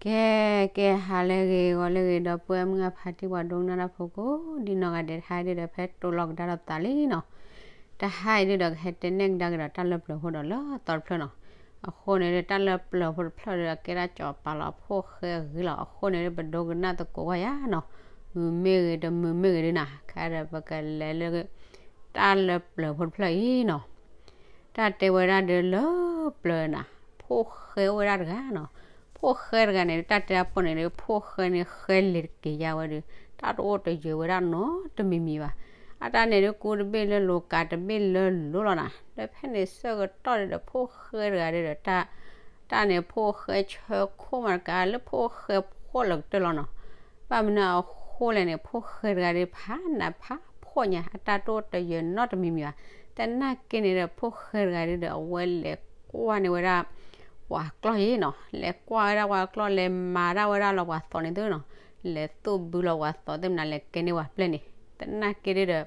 ကဲ ကဲ ဟါလၢအဂ့ၤ ဂီၤလၢအဂ့ၤ ဒီပုၢ်ဝဲၢ်မုၣ်အဖါတံၢ် ပှၤဒိကနၣ်တၢ်ဖိကိးဒံနီၢ်ဂၤဒဲး တဟါအံၤဒုဒီး ဖဲတိၢ်လီၤကဒါဒီးသးလံနီၤ. တဟါအံၤဒုဒီး ကဟဲတဲနဲၣ်ကဒါက့ၤဒီး တၢ်လၢပျၢၤဖိဒီးလၢသီတဖျၢၣ်နီၤ. အဃိန့ၣ်ဒု တၢ်လၢပျၢၤဖိတဖျၢၣ်ဒုဒီး ကဲဒၣ်ကၠီၤပၤလီၤအဖိၣ်ဃဲအဂ့ၢ်လီၤ. အဃိန့ၣ်ဒု ပဒိကနၣ်သကိးကွၢ်ယၤနီၤ. မုာ်မ့ၢ်ဂ့ၤ တမုာ်မ့ၢ်ဂ့ၤဒုနီၤ, ခဲဒီးပကလဲၤလၢ တၢ်လၢပျၢၤဖိတဖျၢၣ်အံၤနီၤ. တၢ်တဲဝဲဒၣ်ဒုလၢပျၢၤနီၤ, ဖိၣ်ဃဲအိၣ်ဝဲဒၣ်တဂၤနီၤ. ဖိၣ်ဃဲတဂၤန့ၣ် တၢ်တဲတၢ်ဖိန့ၣ်ဒု ဖိၣ်ဃဲန့ၣ်ဃဲလ့ၤတက့ၤယါဝဲဒု, တၢ်တအိၣ်တယၢၤဝဲဒၣ်နီတမံၤမံၤဘၣ်. အတၢ်န့ၣ်ဒု ကူတဘ့ၣ်လၢလိၤ ကၤတဘ့ၣ်လၢလိၤလီၤနီၤ. ဒီးဖဲန့ၣ်ဆၢကတီၢ်ဒုဒီး ဖိၣ်ဃဲတဂၤဒုဒီး တၢ် တၢ်န့ၣ်ဖိၣ်ဃဲဆၢခိၣ်မးတကး လၢဖိၣ်ဃဲဖှီၣ်လၢကတၢၢ်လီၤနီၤ. ဘၣ်မနုၤအဃိလဲၣ်န့ၣ် ဖိၣ်ဃဲတဂၤဒု ဖးနးဖးဖှီၣ်ညါ အတၢ်တအိၣ်တယၢၤနီတမံၤမံၤဘၣ်. သနာ်က့န့ၣ်ဒီး ဖိၣ်ဃဲတဂၤဒုဒီး အဝဲလဲၤကွၢ်န့ၢ်ဝဲဒၣ် ပှၤကျီၢ်ယ့နီၤ. လဲၤကွၢ်ဝဲဒၣ်ပှၤကျီၢ် လဲၤမၤတၢ်ဝဲဒၣ်လီၤပှၤသိးန့ၣ်သုနီၤ. လဲၤသိၣ်ဘုလီၤပှၤသိးသ့ၣ်မနုၤ လဲၤကဲန့ၢ်ပှၤပျဲၢ်န့ၣ်. သနာ်က့ဒုဒီး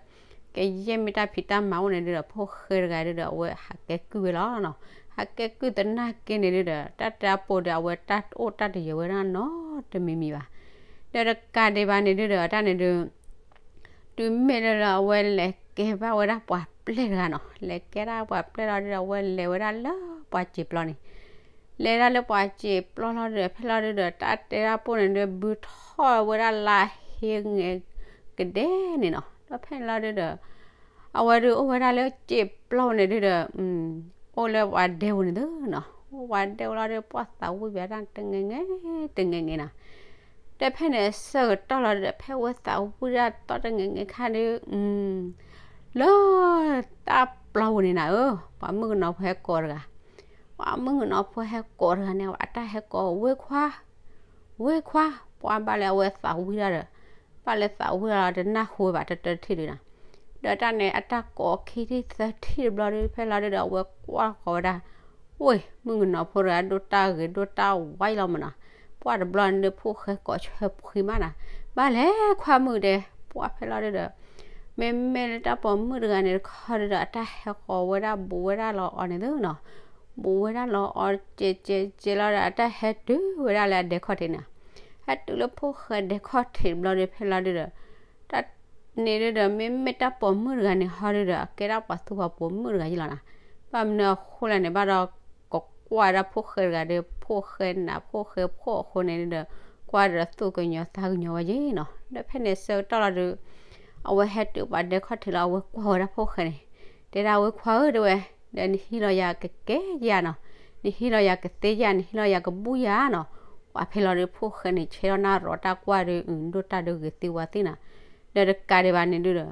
ကယဲၢ်မ့ၢ်တၢ်ဖံးတၢ်မၤအိၣ်န့ၣ်ဒုဒီး ဖိၣ်ဃဲတဂၤဒုဒီး အဝဲဟးကဲကုၢ်ဝဲလီၤနီၤ. ဟးကဲကုၢ်သနာ်က့န့ၣ်ဒုဒီး တၢ်တဲအပူၤဒီး အဝဲတၢ်တအိၣ်တၢ်တယၢၤဝဲဒၣ်နီတမံၤမံၤဘၣ်. ဒီးတကးဒံးဘၣ်န့ၣ်ဒုဒီး အတၢ်န့ၣ်ဒု တုၤမ့ၢ်လၢလၢအဝဲလဲၤကဲဘၣ်ဝဲဒၣ်ပှၤပျဲၢ်တဂၤနီၤ. လဲၤကဲဒၣ်ပှၤပျဲၢ်လီၤဒုဒီး အဝဲလဲၤဝဲဒၣ်လၢပှၤစံာ်ပျီန့ၣ်. လဲၤဒၣ်လၢပှၤစံာ်ပျီလီၤဒုဒီး ဖဲလီၤဒုဒီး တၢ်တဲတၢ်ပိၢ်န့ၣ်ဒု ဘုထီၣ်ဝဲဒၣ်လါဟ့ငဲၤကဒဲန့ၣ်နီၤ. ဒီးဖဲန့ၣ်လီၤဒုဒီး အဝဲဒုအိၣ်ဝဲဒၣ်လၢစံာ်ပျီန့ၣ်ဒုဒီး အိၣ်လၢပှၤဒဲပူၤန့ၣ်သုနီၤ. အိၣ်ပှၤဒဲပူၤလီၤဒု ပှၢ်သးဝံၣ်ဘၣ်တၢ်တငဲၤငဲၤ တငဲၤငဲၤနီၤ. ဒီးဖဲန့ၣ်ဆၢကတီၢ်လီၤဒုဒီး ဖဲဝဲသးဝံၣ်ဒၣ်သီၣ်တငဲၤငဲၤခါဒု လၢတၢ်ပျီပူၤန့ၣ်နၤဧၢ, ပှၤမုၣ်ကနီၤဖိဟဲကိးတဂၤ, ပှၤမုၣ်ကနီၤဖိဟဲကိးတဂၤန့ၣ် အတၢ်ဟဲကိး ဝ့ၢ်ခွါ, ဝ့ၢ်ခွါ, ပှၤဘၣ်လၢအဝဲသးဝံၣ်ဒၣ်ဒီး, ဘၣ်လၢသးဝံၣ်ဒၣ်လီၤ တနၢ်ဟူဝဲဘၣ်တတၢတထံၣ်ဒုနီၤ. ဒီးတၢ်န့ၣ်အတၢ်ကိးခံထံၣ်သၢထံၣ်တဘျီဒု ဖဲလီၤဒုဒီး အဝဲကွၢ်ဃီၤဝဲဒၣ် ဝ့ၢ်မုၣ်ကနီၤဖိတဂၤ ဒိၣ်တၢ်ဂ့ၤဒိၣ်တၢ်ဝါအံၤလီၤမးနီၤ. ပှၢ်တဘျီန့ၣ်ဒု ဖိၣ်ဃဲကိးဆၢဖှံမးနီၤ. ဘၣ်လဲၣ်ခွါမုၣ်တဲ, ပှၢ်ဖဲလီၤဒုဒီး, မ့မ့ၢ်လၢတၢ်ပိာ်မုၣ်တဂၤန့ၣ်တခီဒုဒီး အတၢ်ဟဲဃီၤဝဲဒၣ်ဘူးဝဲဒၣ်လီၤအီၤန့ၣ်သုနီၤ. ဘူးဝဲဒၣ်လီၤအီၤ ကဲးကဲးကဲးလီၤဒီး အတၢ်ဟဲတုၤဝဲဒၣ်လၢအဒဲခီၣ်ထံးန့ၣ်. ဟဲတုၤလၢဖိၣ်ဃဲဒဲခီၣ်ထံးတဘျီဒု ဖဲလီၤဒုဒီး တၢ်န့ၣ်ဒုဒီး မ့မ့ၢ်တၢ်ပိာ်မုၣ်တဂၤန့ၣ်ဟီဒုဒီး အကဲဒၣ်ပှၤသူပှၤပိာ်မုၣ်တဂၤယံလီၤနီၤ. ဘၣ်မနုၤအဃိလဲၣ်န့ၣ် ဘၣ်ဒီးကကွၢ်ဒၣ်ဖိၣ်ဃဲတဂၤဒီး ဖိၣ်ဃဲနးဖိၣ်ဃဲဖှီၣ်အဃိန့ၣ်ဒုဒီး ကွၢ်ဒီးသူၣ်ကညီၤသးကညီၤဝဲယံနီၤ. ဒီးဖဲန့ၣ်ဆၢကတီၢ်လီၤဒု အဝဲဟဲတုၤပှၤဒဲခီၣ်ထံးလီၤ အဝဲကွၢ်ဝဲဒၣ်ဖိၣ်ဃဲန့ၣ်, တဲဒၣ်ဝ့ၢ်ခွါဧၢ တဲဝဲ, ဒီးနဟံးလီၤယၤကကဲယၤနီၤ, နဟံးလီၤယၤကသ့ယၤ နဟံးလီၤယၤကဘူၣ်ယၤနီၤ. ပှၢ်ဖဲလီၤဒု ဖိၣ်ဃဲန့ၣ် ဆဲးထီၣ်နၢ်ရီတၢ်ကွၢ်ဒု ဒိၣ်တၢ်ဒုဂ့ၤသ့ဝါသ့နီၤ. ဒီးတကးဒံးဘၣ်န့ၣ်ဒုဒီး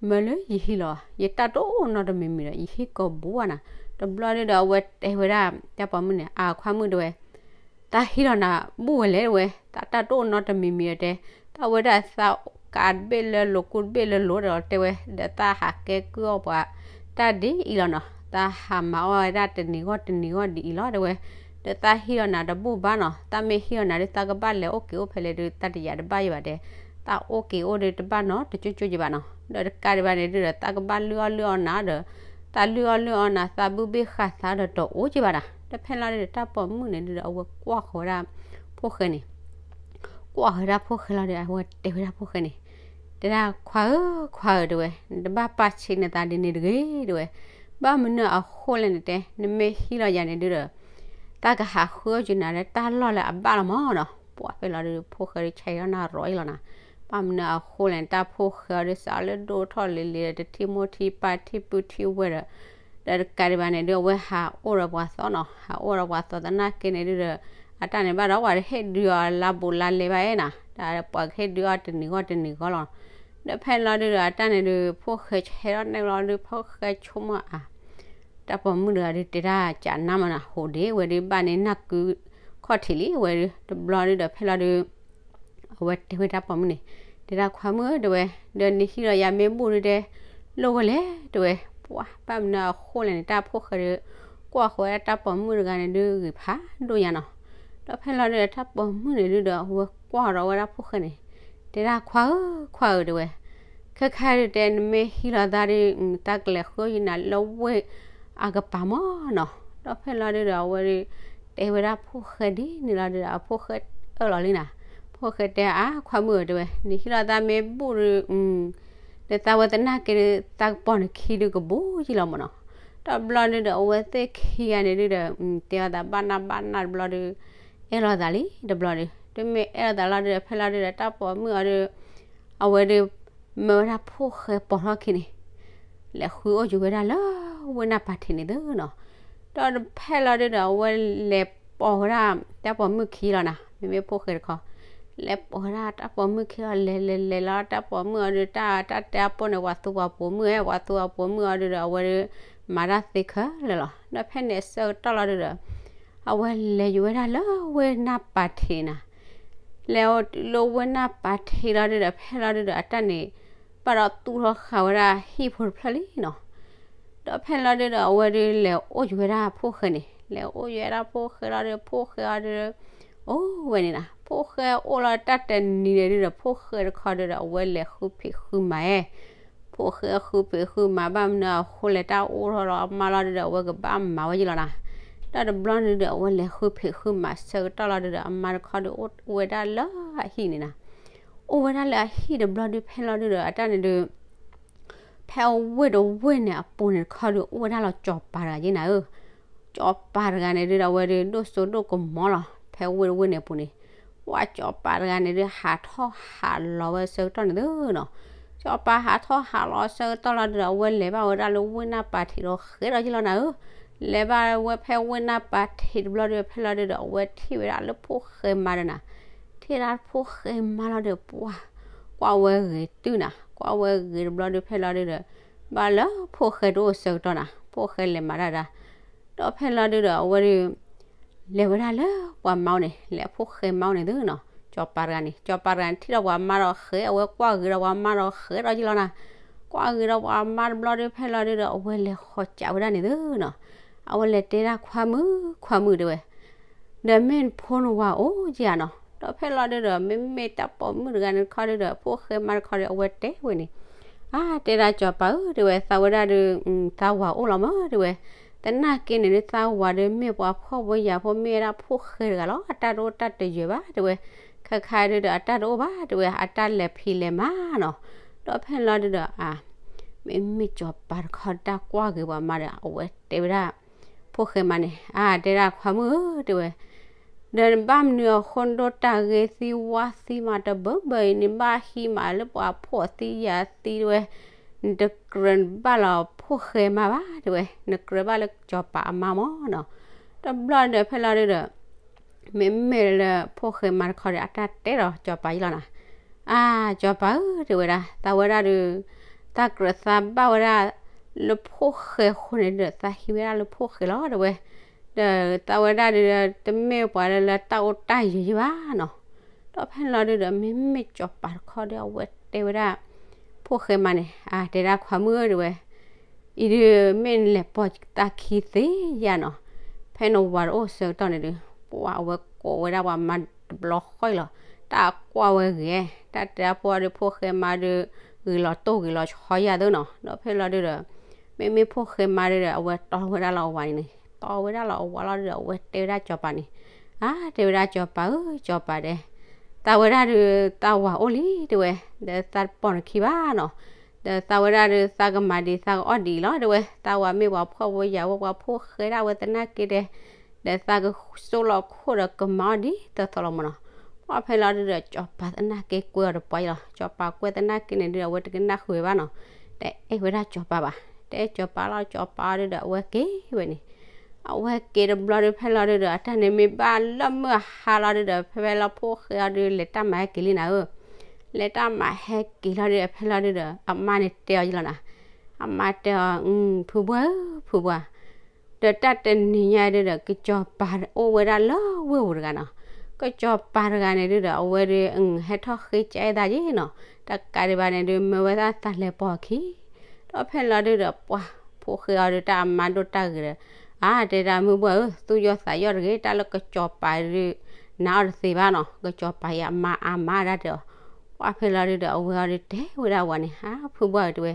မ့ၢ်လၢယဟံးလီၤ ယတၢ်တအိၣ်နီတမံၤမံၤဒီး ယဟံးကိာ်ဘူးဧါနီၤ. တဘျီဒုဒီး အဝဲတဲဝဲဒၣ်တၢ်ပိာ်မုၣ်န့ၣ် အခွါမုၣ်တဲဝဲ သးဟံးလီၤနၤဘူၣ်ဝဲလဲၣ်တဲဝဲ, သးတၢ်တအိၣ်နီတမံၤမံၤဒီးတဲ, သးဝဲဒၣ်သးကးတဘ့ၣ်လၢလိၤကူတဘ့ၣ်လၢလိၤဒီးတဲဝဲ, ဒီးသးဟးကဲကုၢ်အီၣ်ပှၤ တၢ်ဒ်အံၤလီၤနီၤ, သးဟးမၤအီၣ်ဝဲဒၣ်တနံၤဂီၢ်တနံၤဂီၢ်ဒ်အံၤလီၤတဲဝဲ, ဒီးသးဟံးလီၤနၤတဘူၣ်ဘၣ်နီၤ, သးမ့ၢ်ဟံးလီၤနၤဒီး သးကဘၣ်လဲၤအိၣ်က့ၤအိၣ်ဖဲလဲၣ်ဒီး သးတယာ်တဘၣ်ယဘၣ်တဲ, သးအိၣ်က့ၤအိၣ်ဒီးတဘၣ်နီတကၠိကၠိယဘၣ်နီၤ, ဒီးတကးဒံးဘၣ်န့ၣ်ဒုဒီး သးကဘၣ်လုၢ်အီၣ်လုၢ်အီနၤဒီး သးလုၢ်အီၣ်လုၢ်အီနၤ သးဘုဘ့ၣ်ဃာ်သးဒီးတအိၣ်က့ၤဘၣ်နီၤ, ဒီးဖဲလီၤဒုဒီး တၢ်ပိာ်မုၣ်န့ၣ်ဒုဒီး အဝဲကွၢ်ဃီၤဝဲဒၣ် ဖိၣ်ဃဲန့ၣ် ကွၢ်ဃီၤဝဲဒၣ်ဖိၣ်ဃဲလီၤဒီး အဝဲတဲဝဲဒၣ်ဖိၣ်ဃဲန့ၣ်, တဲဒၣ် ခွါဧၢ ခွါဧၢ တဲဝဲ, နတဘၣ်ပာ်ဆံးနသးဒ်န့ၣ်တဂ့ၤ တဲဝဲ, ဘၣ်မနုၤအဃိလဲၣ်န့ၣ်တဲ, နမ့ၢ်ဟံးလီၤယၤန့ၣ်ဒုဒီး သးကဟးဃုအီၣ်က့ၤနၤလၢတၢ်လီၢ်လၢအဘၣ်လီၤမးနီၤ, ပှၢ်ဖဲလီၤဒုဒီး ဖိၣ်ဃဲဒုဆဲးထီၣ်နၢ်ရီအံၤလီၤနီၤ, ဘၣ်မနုၤအဃိလဲၣ်န့ၣ် တၢ်ဖိၣ်ဃဲအီၤဒုစးလၢဒိၣ်ထီၣ်လံၤလံၤဒီး တထံၣ်မိၢ်ထံၣ်ပၢ်ထံၣ်ပုၢ်ထံၣ်ဝဲၢ်ဒီး ဒီးတကးဒံးဘၣ်န့ၣ်ဒု အဝဲဟးအိၣ်ဒီးပှၤသီနီၤ, ဟးအိၣ်ဒီးပှၤသီသနာ်က့န့ၣ်ဒုဒီး အတၢ်န့ၣ်ဘၣ်ဒီးပှၤတဟ့ၣ်ဒုးအီၤလါဘူးလါလဲဘၣ်နီၤ, တၢ်ပှၤကဟ့ၣ်ဒုးအီၤတနံၤဂီၢ်တနံၤဂီၢ်လီၤ, ဒီးဖဲလီၤဒုဒီး အတၢ်န့ၣ်ဒု ဖိၣ်ဃဲဆဲးထီၣ်နဲၣ်လီၤဒု ဖိၣ်ဃဲဆိကမိၣ်အါ တၢ်ပိာ်မုၣ်တဂၤဒု တဲဒၣ်ကနါမးနီၤ, ဟူးဒံးဝဲဒု ဘၣ်န့ၣ်နၢ်ကုခီၣ်ထံးလံဝဲဒု, တဘျီဒုဒီးဖဲလီၤဒု အဝဲတဲဝဲတၢ်ပိာ်မုၣ်န့ၣ်, တဲဒၣ်ခွါမုၣ်ဧၢ တဲဝဲ, ဒီးနဟံးလီၤယၤမ့ၢ်ဘူၣ်ဒုတဲ လိၣ်ဝဲလဲၣ် တဲဝဲ, ပှၢ်ဘၣ်မနုၤအဃိလဲၣ်န့ၣ် တၢ်ဖိၣ်ဃဲဒု ကွၢ်ဃီၤဝဲဒၣ်တၢ်ပိာ်မုၣ်တဂၤန့ၣ်ဒု ဂ့ၤဖးဒိၣ်ညါနီၤ, ဒီးဖဲလီၤဒုဒီး တၢ်ပိာ်မုၣ်န့ၣ်ဒုဒီး အဝဲကွၢ်ဒီးဝဲဒၣ်ဖိၣ်ဃဲန့ၣ်, တဲဒၣ်ခွါဧၢ ခွါဧၢ တဲဝဲ, ခဲခါဒုတဲ နမ့ၢ်ဟံးလီၤသးဒု သးကလဲၤဃုအီၣ်က့ၤနၤလၢဝ့ၢ်အကပၤမးနီၤ, ဒီးဖဲလီၤဒုဒီး အဝဲဒု တဲဝဲဒၣ်ဖိၣ်ဃဲဒ်န့ၣ်လီၤဒုဒီး အဖိၣ်ဃဲ အၢၣ်လီၤလံနၤ. ဖိၣ်ဃဲတဲအါ ခွါမုၣ်ဧၢ တဲဝဲ, နဟံးလီၤသးမ့ၢ်ဘူၣ်ဒီး ဒီးသးဝဲသနာ်က့ဒီး သးကပီၤနခံဒုးကဘူးယံလီၤမၢ်နီၤ. ဒီးဘျီဒုဒီး အဝဲသ့ၣ်ခံဂၤန့ၣ်ဒုဒီး တဲအီၤသးဘၣ်နၢ်ဘၣ်နၢ်တဘျီဒီး အဲၣ်လီၤသးလံတဘျီဒီး တမ့ၢ်အဲၣ်လီၤသးလီၤဒုဒီး ဖဲလီၤဒုဒီး တၢ်ပိာ်မုၣ်အီၤဒီး အဝဲဒီး မၢဝဲဒၣ်ဖိၣ်ဃဲပိာ်ထီၣ်ခံန့ၣ် လဲၤဃုအိၣ်က့ၤဝဲဒၣ်လၢဝ့ၢ်နၢ်ပၤထံးန့ၣ်သုနီၤ. ဒီးဖဲလီၤဒုဒီး အဝဲလဲၤပိာ်ဝဲဒၣ် တၢ်ပိာ်မုၣ်ခံလီၤနၤ. မ့မ့ၢ်ဖိၣ်ဃဲတခီ လဲၤပိာ်ဝဲဒၣ်တၢ်ပိာ်မုၣ်ခံလီၤ. လဲၤလဲၤလဲၤလီၤ တၢ်ပိာ်မုၣ်အီၤဒီး တၢ်တၢ်တဲအပိၢ်န့ၣ် ပှၤသူပှၤပိာ်မုၣ်ဧၢ, ပှၤသူပှၤပိာ်မုၣ်အီၤဒုဒီး အဝဲဒီး မၤတၢ်သ့ခဲလၢာ်လီၤ. ဒီးဖဲန့ၣ်အဆၢကတီၢ်လီၤဒုဒီး အဝဲလဲၤယိၤဝဲဒၣ်လၢဝ့ၢ်နၢ်ပၤထံးနၤ. လဲၤအိၣ်တုၤလၢဝ့ၢ်နၢ်ပၤထံးလီၤဒုဒီး ဖဲလီၤဒုဒီး အတၢ်န့ၣ် ဘၣ်ဒီးသူၣ်ထီၣ်ဃာ်ဝဲဒၣ်ဟံၣ်ဖိတဖျၢၣ်လံနီၤ. ဒီးဖဲလီၤဒုဒီး အဝဲဒုးလဲၤအိၣ်ယိၤဝဲဒၣ်ဖိၣ်ဃဲန့ၣ်, လဲၤအိၣ်ယိၤဝဲဒၣ်ဖိၣ်ဃဲလီၤဒုး ဖိၣ်ဃဲအီၤဒုး အိၣ်ဝဲန့ၣ်နၤ. ဖိၣ်ဃဲအိၣ်လီၤတၢ်တနံၤန့ၣ်ဒုဒီး ဖိၣ်ဃဲတခီဒုဒီး အဝဲလဲၤဃုဖံးဃုမၤအဲ ဖိၣ်ဃဲဃုဖံးဃုမၤ ဘၣ်မနုၤအဃိလဲၣ် တၢ်အိၣ်ထီၣ်လီၤအမါလီၤဒုဒီး အဝဲကဘၣ်မၤဝဲယံလီၤနၤ. ဒီးတဘျီန့ၣ်ဒုဒီး အဝဲလဲၤဃုဖံးဃုမၤဆၢကတီၢ်လီၤဒုဒီး အမါတခီဒုးအိၣ်ဝဲဒၣ်လၢအဟံၣ်န့ၣ်နၤ. အိၣ်ဝဲဒၣ်လၢအဟံၣ်တဘျီဒုး ဖဲလီၤဒုဒီး အတၢ်န့ၣ်ဒုး ဖဲအဝ့ၢ်တဝ့ၢ်န့ၣ်အပူၤန့ၣ်တခီဒုး အိၣ်ဝဲဒၣ်လီၤစီၤပၤတဂၤယ့နၤဧၢ. စီၤပၤတဂၤန့ၣ်ဒုဒီး အဝဲဒုးဒိၣ်စိဒိၣ်ကမီၤလီၤ. ဖဲဝ့ၢ်တဝ့ၢ်န့ၣ်အပူၤန့ၣ် ဝဲစီၤပၤတဂၤန့ၣ်ဒုး ဟးထီၣ်ဟးလီၤဝဲဆၢကတီၢ်န့ၣ်သုနီၤ. စီၤပၤဟးထီၣ်ဟးလီၤဆၢကတီၢ်လီၤဒုဒီး အဝဲလဲၤဘၣ်ဝဲဒၣ်လၢဝ့ၢ်နၢ်ပၤထံးဒီးဃဲးဒီးယ့လီၤနၤဧၢ. လဲၤဘၣ်ဝဲဖဲဝ့ၢ်နၢ်ပၤထံးတဘျီဒုး ဖဲလီၤဒုဒီး အဝဲထံၣ်ဝဲဒၣ်လၢဖိၣ်ဃဲမါဒီးနၤ. ထံၣ်ဒၣ်ဖိၣ်ဃဲမါလီၤဒုး ပှၢ် ကွၢ်ဝဲဂ့ၤတုၤနၤ, ကွၢ်ဝဲဂ့ၤတဘျီဒုး ဖဲလီၤဒုဒီး ဘၣ်လၢဖိၣ်ဃဲတအိၣ်ဆၢကတီၢ်နၤ ဖိၣ်ဃဲလဲၤမၤတၢ်ဒၣ်. ဒီးဖဲလီၤဒုဒီး အဝဲဒုး လဲၤဝဲဒၣ်လၢပှၤမါအိၣ်န့ၣ် လဲၤဖိၣ်ဃဲမါအိၣ်န့ၣ်သုနီၤ. စီၤပၤတဂၤန့ၣ် စီၤပၤတဂၤန့ၣ် ထံၣ်ဒီးပှၤမါဒီးဃဲး အဝဲကွၢ်ဂ့ၤဒီးပှၤမါဒီးဃဲးဒီးယ့လီၤနၤ. ကွၢ်ဂ့ၤဒီးပှၤမါတဘျီဒုး ဖဲလီၤဒုဒီး အဝဲလဲၤဃီၤကးဝဲဒၣ်န့ၣ်သုနီၤ. အဝဲလဲၤတဲဒၣ်ခွါမုၣ် ခွါမုၣ်တဲဝဲ ဒီးမ့ၢ်နဖိနဝၤအိၣ်ဧါနီၤ. ဒီးဖဲလီၤဒုဒီး မ့မ့ၢ်တၢ်ပိာ်မုၣ်တဂၤန့ၣ်တခီဒုဒီး ဖိၣ်ဃဲမါတခီဒီး အဝဲတဲဝဲန့ၣ်, အါ တဲဒၣ်စီၤပၤဧၢ တဲဝဲ သးဝဲဒၣ်ဒုး သးဝၤအိၣ်လီၤမၢ် တဲဝဲ, သနာ်က့န့ၣ်ဒုး သးဝၤဒုး မ့ၢ်ပှၤဖှီၣ်ဖိယာ်ဖိ မ့ၢ်ဝဲဒၣ်ဖိၣ်ဃဲတဂၤလီၤ. အတၢ်တအိၣ်တၢ်တယၢၤဘၣ် တဲဝဲ, ခဲခါဒုဒီး အတၢ်တအိၣ်ဘၣ် တဲဝဲ အတၢ်လဲၤဖံးလဲၤမၤနီၤ. ဒီးဖဲလီၤဒုဒီး အါ မ့မ့ၢ်စီၤပၤတခီတၢ်ကွၢ်ဂ့ၤပှၤမါဒီး အဝဲတဲဝဲဒၣ် ဖိၣ်ဃဲမါန့ၣ် အါ တဲဒၣ်ခွါမုၣ်ဧၢ တဲဝဲ, ဒီးနဘၣ်မနုၤအဃိ နဒိၣ်တၢ်ဂ့ၤသံဝါသံမးတဘၢဘၢအံၤ နဘၣ်ဟံးမးလၢပှၤဖှီၣ်သံယာ်သံတဲဝဲ, နတကြၢးဘၣ်လီၤဖိၣ်ဃဲမါဘၣ် တဲဝဲ, နကြၢးဘၣ်လၢစီၤပၤအမါမၢ်နီၤ. တဘျီဒီးဖဲလီၤဒုဒီး မ့မ့ၢ်လၢဖိၣ်ဃဲမါတခီဒီး အတၢ်တဲဒီးစီၤပၤယ့လီၤနၤ, အါ စီၤပၤဧၢ တဲဝဲဒၣ် သးဝဲဒၣ်ဒုး သးကြၢးသးဘၣ်ဝဲဒၣ် လၢဖိၣ်ဃဲအဃိန့ၣ်ဒီး သးဟံးဝဲဒၣ်လၢဖိၣ်ဃဲလီၤ တဲဝဲ, ဒီးသးဝဲဒၣ်ဒုး တမ့ၢ်ပှၤလၢလၢတၢ်အိၣ်တၢ်ယၢၤယ့ဘၣ်နီၤ. ဒီးဖဲလီၤဒုဒီး မ့မ့ၢ်စီၤပၤတခီဒီး အဝဲတဲဝဲဒၣ် ဖိၣ်ဃဲမါန့ၣ် အါ တဲဒၣ်ခွါမုၣ်ဧၢ တဲဝဲ အံၤဒုး မ့ၢ်နလဲၤပိာ်သးခံသ့ယါနီၤ, ဖဲနဝၤတအိၣ်ဆၢကတီၢ်န့ၣ်ဒုး ပှၤအဝဲကိးဝဲဒၣ်ပှၤမါတဘျီဃီလီၤ. တၢ်ကွၢ်ဝဲဂ့ၤ တၢ်တဲအဖိဒုး ဖိၣ်ဃဲမါဒုး ဂ့ၤလီၤတိၢ်ဂ့ၤလီၤဆီယါသုနီၤ. ဒီးဖဲလီၤဒုဒီး မ့မ့ၢ်ဖိၣ်ဃဲမါဒုဒီး အဝဲတီဝဲဒၣ်လီၤအဝၤန့ၣ်န့ၣ် တီဝဲဒၣ်လီၤအဝၤလီၤဒုဒီး အဝဲတဲဝဲဒၣ်စီၤပၤန့ၣ်, အါ တဲဝဲဒၣ်စီၤပၤဧၢ စီၤပၤတဲ သးဝဲဒၣ်ဒုး သးဝၤအိၣ်လံ တဲဝဲ, ဒီးသးတပိာ်နခံဘၣ်နီၤ, ဒီးသးဝဲဒၣ်ဒုး သးကမၤဒံး သးကအီၣ်ဒံးလီၤ တဲဝဲ, သးဝၤမ့ၢ်ပှၤဖှီၣ်ဖိယာ်ဖိ ပှၤဖှီၣ်ဃဲဒၣ်ဝဲသနာ်က့တဲ, ဒီးသးကစိၢ်လီၤခိၣ်ဒီးကမၤအီၣ်ဒ်သိးသိးလီၤမၢ်နီၤ. ပှၢ်ဖဲလီၤဒုဒီး စီၤပၤသနာ်က့ကွဲအီၤတပှၢ်အံၤလီၤ. စီၤပၤကွဲသနာ်က့န့ၣ်ဒုး အဝဲတကနၣ်ဃုာ်ဝဲဘၣ်နီၤ. တအဲၣ်ဝဲဒၣ်စီၤပၤဘၣ်. တအဲၣ်စီၤပၤလီၤ စီၤပၤအီၤဒုဒီးအဝဲက့ၤဝဲန့ၣ် အဝဲက့ၤတဘျီဒုး ဖဲလီၤဒုဒီး အတၢ်န့ၣ်မ့ၢ်ဘၣ်လၢမုၢ်အဟါလီၤဒုဒီး ဖဲဖဲလီၤဖိၣ်ဃဲအီၤဒုး လဲၤတၢ်မၤဟဲက့ၤလံနၤဧၢ, လဲၤတၢ်မၤဟဲက့ၤလီၤဒုး ဖဲလီၤဒုဒီး အမါန့ၣ်တဲအီၤယ့လီၤနၤ, အမါတဲအီၤ ဖုဘှၢ်ဧၢ ဖုဘှၢ်, ဒီးတၢ်တနံၤညါဒုဒီး ကစီၤပၤအိၣ်ဝဲဒၣ်လၢဝ့ၢ်ပူၤတဂၤနီၤ, ကစီၤပၤတဂၤန့ၣ်ဒုဒီး အဝဲဒုး ဟဲထီၣ်ဃ့ကအဲၣ်သးယ့နီၤ, တကးဒံးဘၣ်န့ၣ်ဒုး မၢဝဲဒၣ်သးလဲၤပိာ်အခံ ဒီးဖဲလီၤဒုဒီး ပှၢ်ဖိၣ်ဃဲအီၤဒုး တၢ်အမါဒိၣ်တၢ်ဂ့ၤဒီး အါ တဲဒၣ်မုၢ်ဘှၢ်ဧၢ သူၣ်ယီၢ်သးယီၢ်တဂ့ၤ တၢ်လၢကစီၤပၤဒုး နာ်အီၤတသ့ဘၣ်နီၤ, ကစီၤပၤအံၤအမါအါမးဒၣ်တဲအီၤ, ပှၢ်ဖဲလီၤဒုဒီး အဝဲအီၤဒုးတဲဝဲဒၣ်ဝၤန့ၣ် အါ ဖုဘှၢ်ဧၢ တဲဝဲ,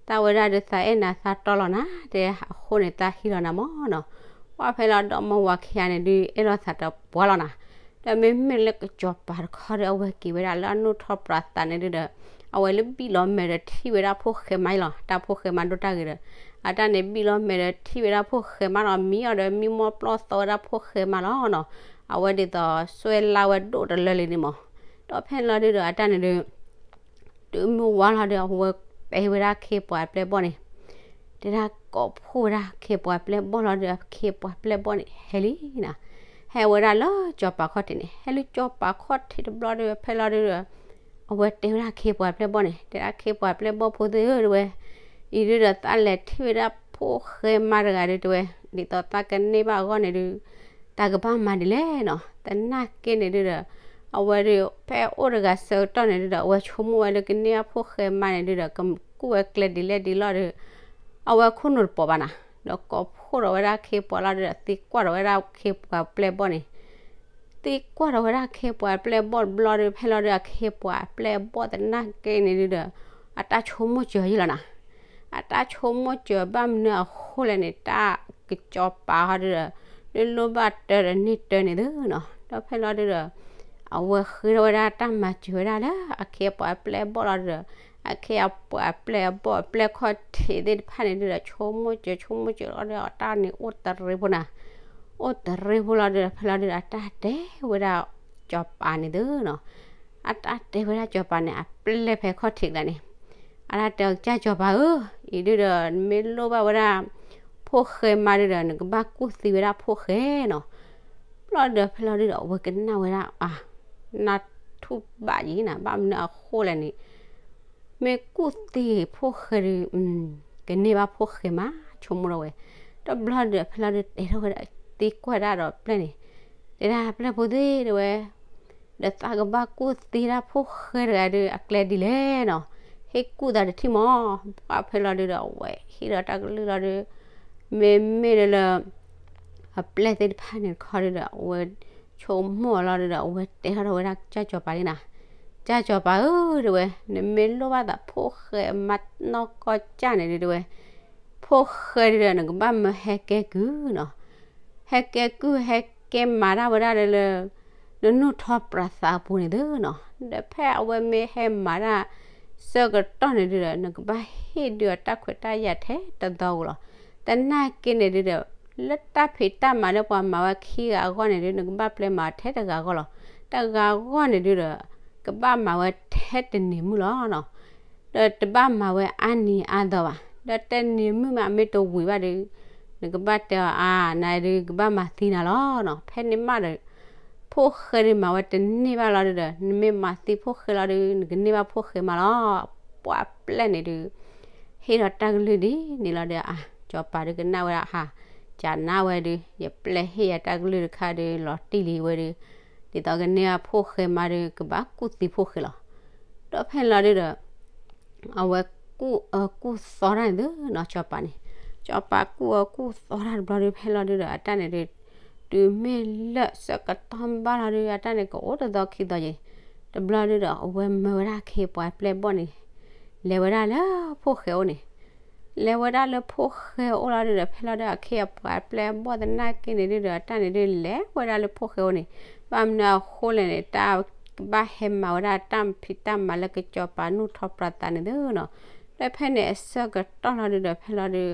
သးဝဲဒၣ်ဒုး သးအဲၣ်နၤသးတီလီၤနၤ တဲအဃိန့ၣ် သးဟံးလီၤနၤမၢ်နီၤ, ပှၢ်ဖဲလီၤဒီးမါဝၤခံဂၤန့ၣ်ဒုး အဲၣ်လီၤသးတပှၢ်လီၤနၤ ဒီးမ့မ့ၢ်လၢကစီၤပၤတခီဒီး အဝဲက့ၤဝဲဒၣ်လၢအနီၣ်ထီၣ်ပြးသးန့ၣ်ဒုဒီး အဝဲလၢဘံၣ်လီၤမဲာ်ဒီးထံၣ်ဝဲဒၣ်ဖိၣ်ဃဲမါအံၤလီၤ, တၢ်ဖိၣ်ဃဲမါဒိၣ်တၢ်ဂ့ၤဒီး အတၢ်န့ၣ်ဘံၣ်လီၤမဲာ်ဒီးထံၣ်ဝဲဒၣ်ဖိၣ်ဃဲမါနီၤ, မံအီၤဒီးမံမီၢ်ပျီၢ်သီဝဲဒၣ်ဖိၣ်ဃဲမါလီၤနီၤ. အဝဲဒ်သိးစွဲလၢ်ဝဲဒိၣ်တလၢလံန့ၣ်မး. ဒီးဖဲန့ၣ်လီၤဒုဒီး အတၢ်န့ၣ်ဒု တုၤမုၢ်ဝါလီၤဒီး အဝဲတဲဝဲဒၣ်အခ့အပှၤအပျဲၢ်အဘီၣ်န့ၣ်, တဲဒၣ်ကိးဖှိၣ်ဝဲဒၣ်အခ့အပှၤအပျဲၢ်အဘီၣ်လီၤဒီး အခ့အပှၤအပျဲၢ်အဘီၣ်န့ၣ် ဟဲလံနီၤ. ဟဲဝဲဒၣ်လၢစီၤပၤခီၣ်ထံးန့ၣ်, ဟဲလၢစီၤပၤခီၣ်ထံးတဘျီဒီး ဖဲလီၤဒုဒီး အဝဲတဲဝဲဒၣ်အခ့အပှၤအပျဲၢ်အဘီၣ်န့ၣ်, တဲဒၣ်အခ့အပှၤအပျဲၢ်အဘီၣ်ဖိသ့ၣ်ဧၢ တဲဝဲ, အံၤဒုဒီးသးလဲၤထံၣ်ဝဲဒၣ်ဖိၣ်ဃဲမါတဂၤဒုတဲဝဲ, ဒ်သိးသးကန့ၢ်ဘၣ်အဂီၢ်န့ၣ်ဒု တၢ်ကဘၣ်မၤဒ်လဲၣ်နီၤ. သနာ်က့န့ၣ်ဒုဒီး အဝဲဒု ဖဲအိၣ်တဂၤဆၢကတီၢ်န့ၣ်ဒုဒီး အဝဲဆိကမိၣ်ဝဲလၢကန့ၢ်ဘၣ်ဖိၣ်ဃဲမါန့ၣ်ဒုဒီး ကကူၣ်ဝဲကျဲဒ်လဲၣ်ဒ်လဲၣ်ဒီး အဝဲခိၣ်နူာ်တပိာ်ဘၣ်နီၤ. ဒီးကိးဖှိၣ်ဒီးဝဲဒၣ်အခ့အပှၤလီၤဒုဒီး သံကွၢ်ဒီးဝဲဒၣ်အခ့အပှၤအပျဲၢ်အဘီၣ်န့ၣ် သံကွၢ်ဒီးဝဲဒၣ်အခ့အပှၤအပျဲၢ်အဘီၣ်တဘျီဒီး ဖဲလီၤဒုဒီး အခ့အပှၤအပျဲၢ်အဘီၣ်သနာ်က့န့ၣ်ဒုဒီး အတၢ်ဆိကမိၣ်စၢၤယံလီၤနီၤ. အတၢ်ဆိကမိၣ်စၢၤဘၣ်မနုၤအဃိလဲၣ်န့ၣ် တၢ်ကစီၤပၤဟီဒုဒီး လၢလိၣ်ဘၣ်တၢဒီးန့ၢ်တၢန့ၣ်သုနီၤ. ဒီးဖဲလီၤဒုဒီး အဝဲဃ့ထီၣ်ဝဲဒၣ်တၢ်မၤစၢၤဝဲဒၣ်လၢအခ့အပှၤအပျဲၢ်အဘီၣ်လီၤဒုဒီး အခ့အပှၤအပျဲၢ်အဘီၣ်အပျဲၢ်ခီၣ်ထံးသ့ၣ်တဖၣ်န့ၣ်ဒုဒီး ဆိကမိၣ်စၢၤဆိကမိၣ်စၢၤလီၤဒီး အတၢ်န့ၣ်အိၣ်တရံးဖိနီၤ. အိၣ်တရံးဖိလီၤဒုဒီး ဖဲလီၤဒုဒီး အတၢ်တဲဝဲဒၣ်စီၤပၤန့ၣ်သုနီၤ. အတၢ်တဲဝဲဒၣ်စီၤပၤန့ၣ် အပျဲၢ်ဖဲခီၣ်ထံးကျါန့ၣ် အတၢ်တဲအီၤ ကစၢ်စီၤပၤဧၢ, အံၤဒုဒီး နမ့ၢ်လိၣ်ဘၣ်ဝဲဒၣ် ဖိၣ်ဃဲမါဒုဒီး နကဘၣ်ကူၣ်သံဝဲဒၣ်ဖိၣ်ဃဲနီၤ. ဘျီဒုဒီး ဖဲလီၤဒုဒီး အဝဲကနၣ်ဝဲဒၣ် အါ, နၢ်ထူၣ်ဘၣ်ယံၤနီၤ, ဘၣ်မနုၤအဃိလဲၣ်န့ၣ် မ့ၢ်ကူၣ်သံဖိၣ်ဃဲဒု ကန့ၢ်ဘၣ်ဖိၣ်ဃဲမါ ဆိကမိၣ်ထီၣ်ဝဲ. တဘျီဒုဒီး ဖဲလီၤဒုဒီး တဲထီၣ်ဝဲဒၣ် သံကွၢ်ဒၣ်ဒီးပျဲၢ်န့ၣ်, တဲဒၣ်ပျဲၢ်ဖိသ့ၣ်တဲဝဲ ဒီးသးကဘၣ်ကူၣ်သံဒၣ်ဖိၣ်ဃဲတဂၤဒု အကျဲဒ်လဲၣ်နီၤ, ဟ့ၣ်ကူၣ်သးတထံၣ်မး. ပှၢ်ဖဲလီၤဒုဒီး အဝဲဟ့ၣ်ဒီးတၢ်ကလုၢ်လီၤဒု မ့မ့ၢ်လၢ အပျဲၢ်သ့ၣ်တဖၣ်န့ၣ်တခီဒုဒီး အဝဲဆိကမိၣ်အီၤလီၤဒုဒီး အဝဲတဲထီၣ်ထီၣ်ဝဲဒၣ်ကစၢ်စီၤပၤန့ၣ်နီၤ, ကစၢ်စီၤပၤဧၢ တဲဝဲ, နမ့ၢ်လိၣ်ဘၣ်သးဖိၣ်ဃဲမါနီၢ်ကီၢ်ကၢ်န့ၣ်ဒုတဲဝဲ, ဖိၣ်ဃဲဒုဒီး နကဘၣ်မၢဟဲကဲကုၢ်နီၤ. ဟဲကဲကုၢ် ဟဲကဲမၤတၢ်ဝဲဒၣ်လၢ နနီၣ်ထီၣ်ပြးသးအပူၤန့ၣ်သုနီၤ. ဒီးဖဲအဝဲမ့ၢ်ဟဲမၤတၢ်ဆၢကတီၢ်န့ၣ်ဒုဒီး နကဘၣ်ဟ့ၣ်ဒုအတၢ်ခွဲးတၢ်ယာ်ထဲတသီဧိၤလီၤ. သနာ်က့န့ၣ်ဒုဒီး လၢတၢ်ဖံးတၢ်မၤလၢပှၤမၤဝဲခံဂၤအဂီၢ်န့ၣ်ဒု နကဘၣ်ပျဲမၤထဲတဂၤအဂီၢ်လီၤ. တဂၤအဂီၢ်န့ၣ်ဒုဒီး ကဘၣ်မၤဝဲထဲတနံၤမုၢ်လီၤနီၤ. ဒီးတဘၣ်မၤဝဲအါနံၤအါသီဘၣ်. ဒီးတနံၤမုၢ်မးမ့ၢ်တဝံၤဘၣ်ဒု နကဘၣ်တဲအီၤ အါ နဒုကဘၣ်မၤသံနၤလီၤနီၤ. ဖဲန့ၣ်မးဒီး ဖိၣ်ဃဲဒုမၤဝဲတန့ၢ်ဘၣ်လီၤဒုဒီး နမ့ၢ်မၤသံဖိၣ်ဃဲလီၤဒု နကန့ၢ်ဘၣ်ဖိၣ်ဃဲမးလီၤ. ပှၢ်ပျဲၢ်န့ၣ်ဒု ဟ့ၣ်ဒီးတၢ်ကလုၢ်ဒ်န့ၣ်လီၤဒီး အါ စီၤပၤဒုကနၣ်ဝဲဒၣ် ဟါ, ကနၣ်ဝဲဒု ယပျဲၢ်ဟ့ၣ်ယၤတၢ်ကလုၢ်တခါဒု လီၤတံၢ်လံဝဲဒု ဒ်သိးကန့ၢ်ဘၣ်ဖိၣ်ဃဲမးဒု ကဘၣ်ကူၣ်သံဖိၣ်ဃဲလီၤ. ဒီးဖဲန့ၣ်လီၤဒုဒီး အဝဲကူၣ်အၢကူၣ်သီတၢ်န့ၣ်သုနီၤ စီၤပၤန့ၣ်, စီၤပၤကူၣ်အၢကူၣ်သီတၢ်တဘျီဒု ဖဲလီၤဒုဒီး အတၢ်န့ၣ်ဒု တုၤမ့ၢ်လၢဆၢကတီၢ်ဘၣ်လီၤဒု အတၢ်န့ၣ်ကအိၣ်တသီခံသီယံၤ, တဘျီဒုဒီး အဝဲမၢဝဲဒၣ်အခ့အပှၤအပျဲၢ်အဘီၣ်န့ၣ် လဲၤဝဲဒၣ်လၢဖိၣ်ဃဲအိၣ်န့ၣ် လဲၤဝဲဒၣ်လၢဖိၣ်ဃဲအိၣ်လီၤဒုဒီး ဖဲလီၤဒု အခ့အပှၤအပျဲၢ်အဘီၣ်သနာ်က့န့ၣ်ဒုဒီး အတၢ်န့ၣ်ဒု လဲၤဝဲဒၣ်လၢဖိၣ်ဃဲအိၣ်န့ၣ်, ဘၣ်မနုၤအဃိလဲၣ်န့ၣ် တၢ်ကဘၣ်ဟဲမၤဝဲဒၣ်တၢ်ဖံးတၢ်မၤလၢကစီၤပၤ နီၣ်ထီၣ်ပြးသးန့ၣ်သုနီၤ. ဒီးဖဲန့ၣ်အဆၢကတီၢ်လီၤဒုဒီး ဖဲလီၤဒု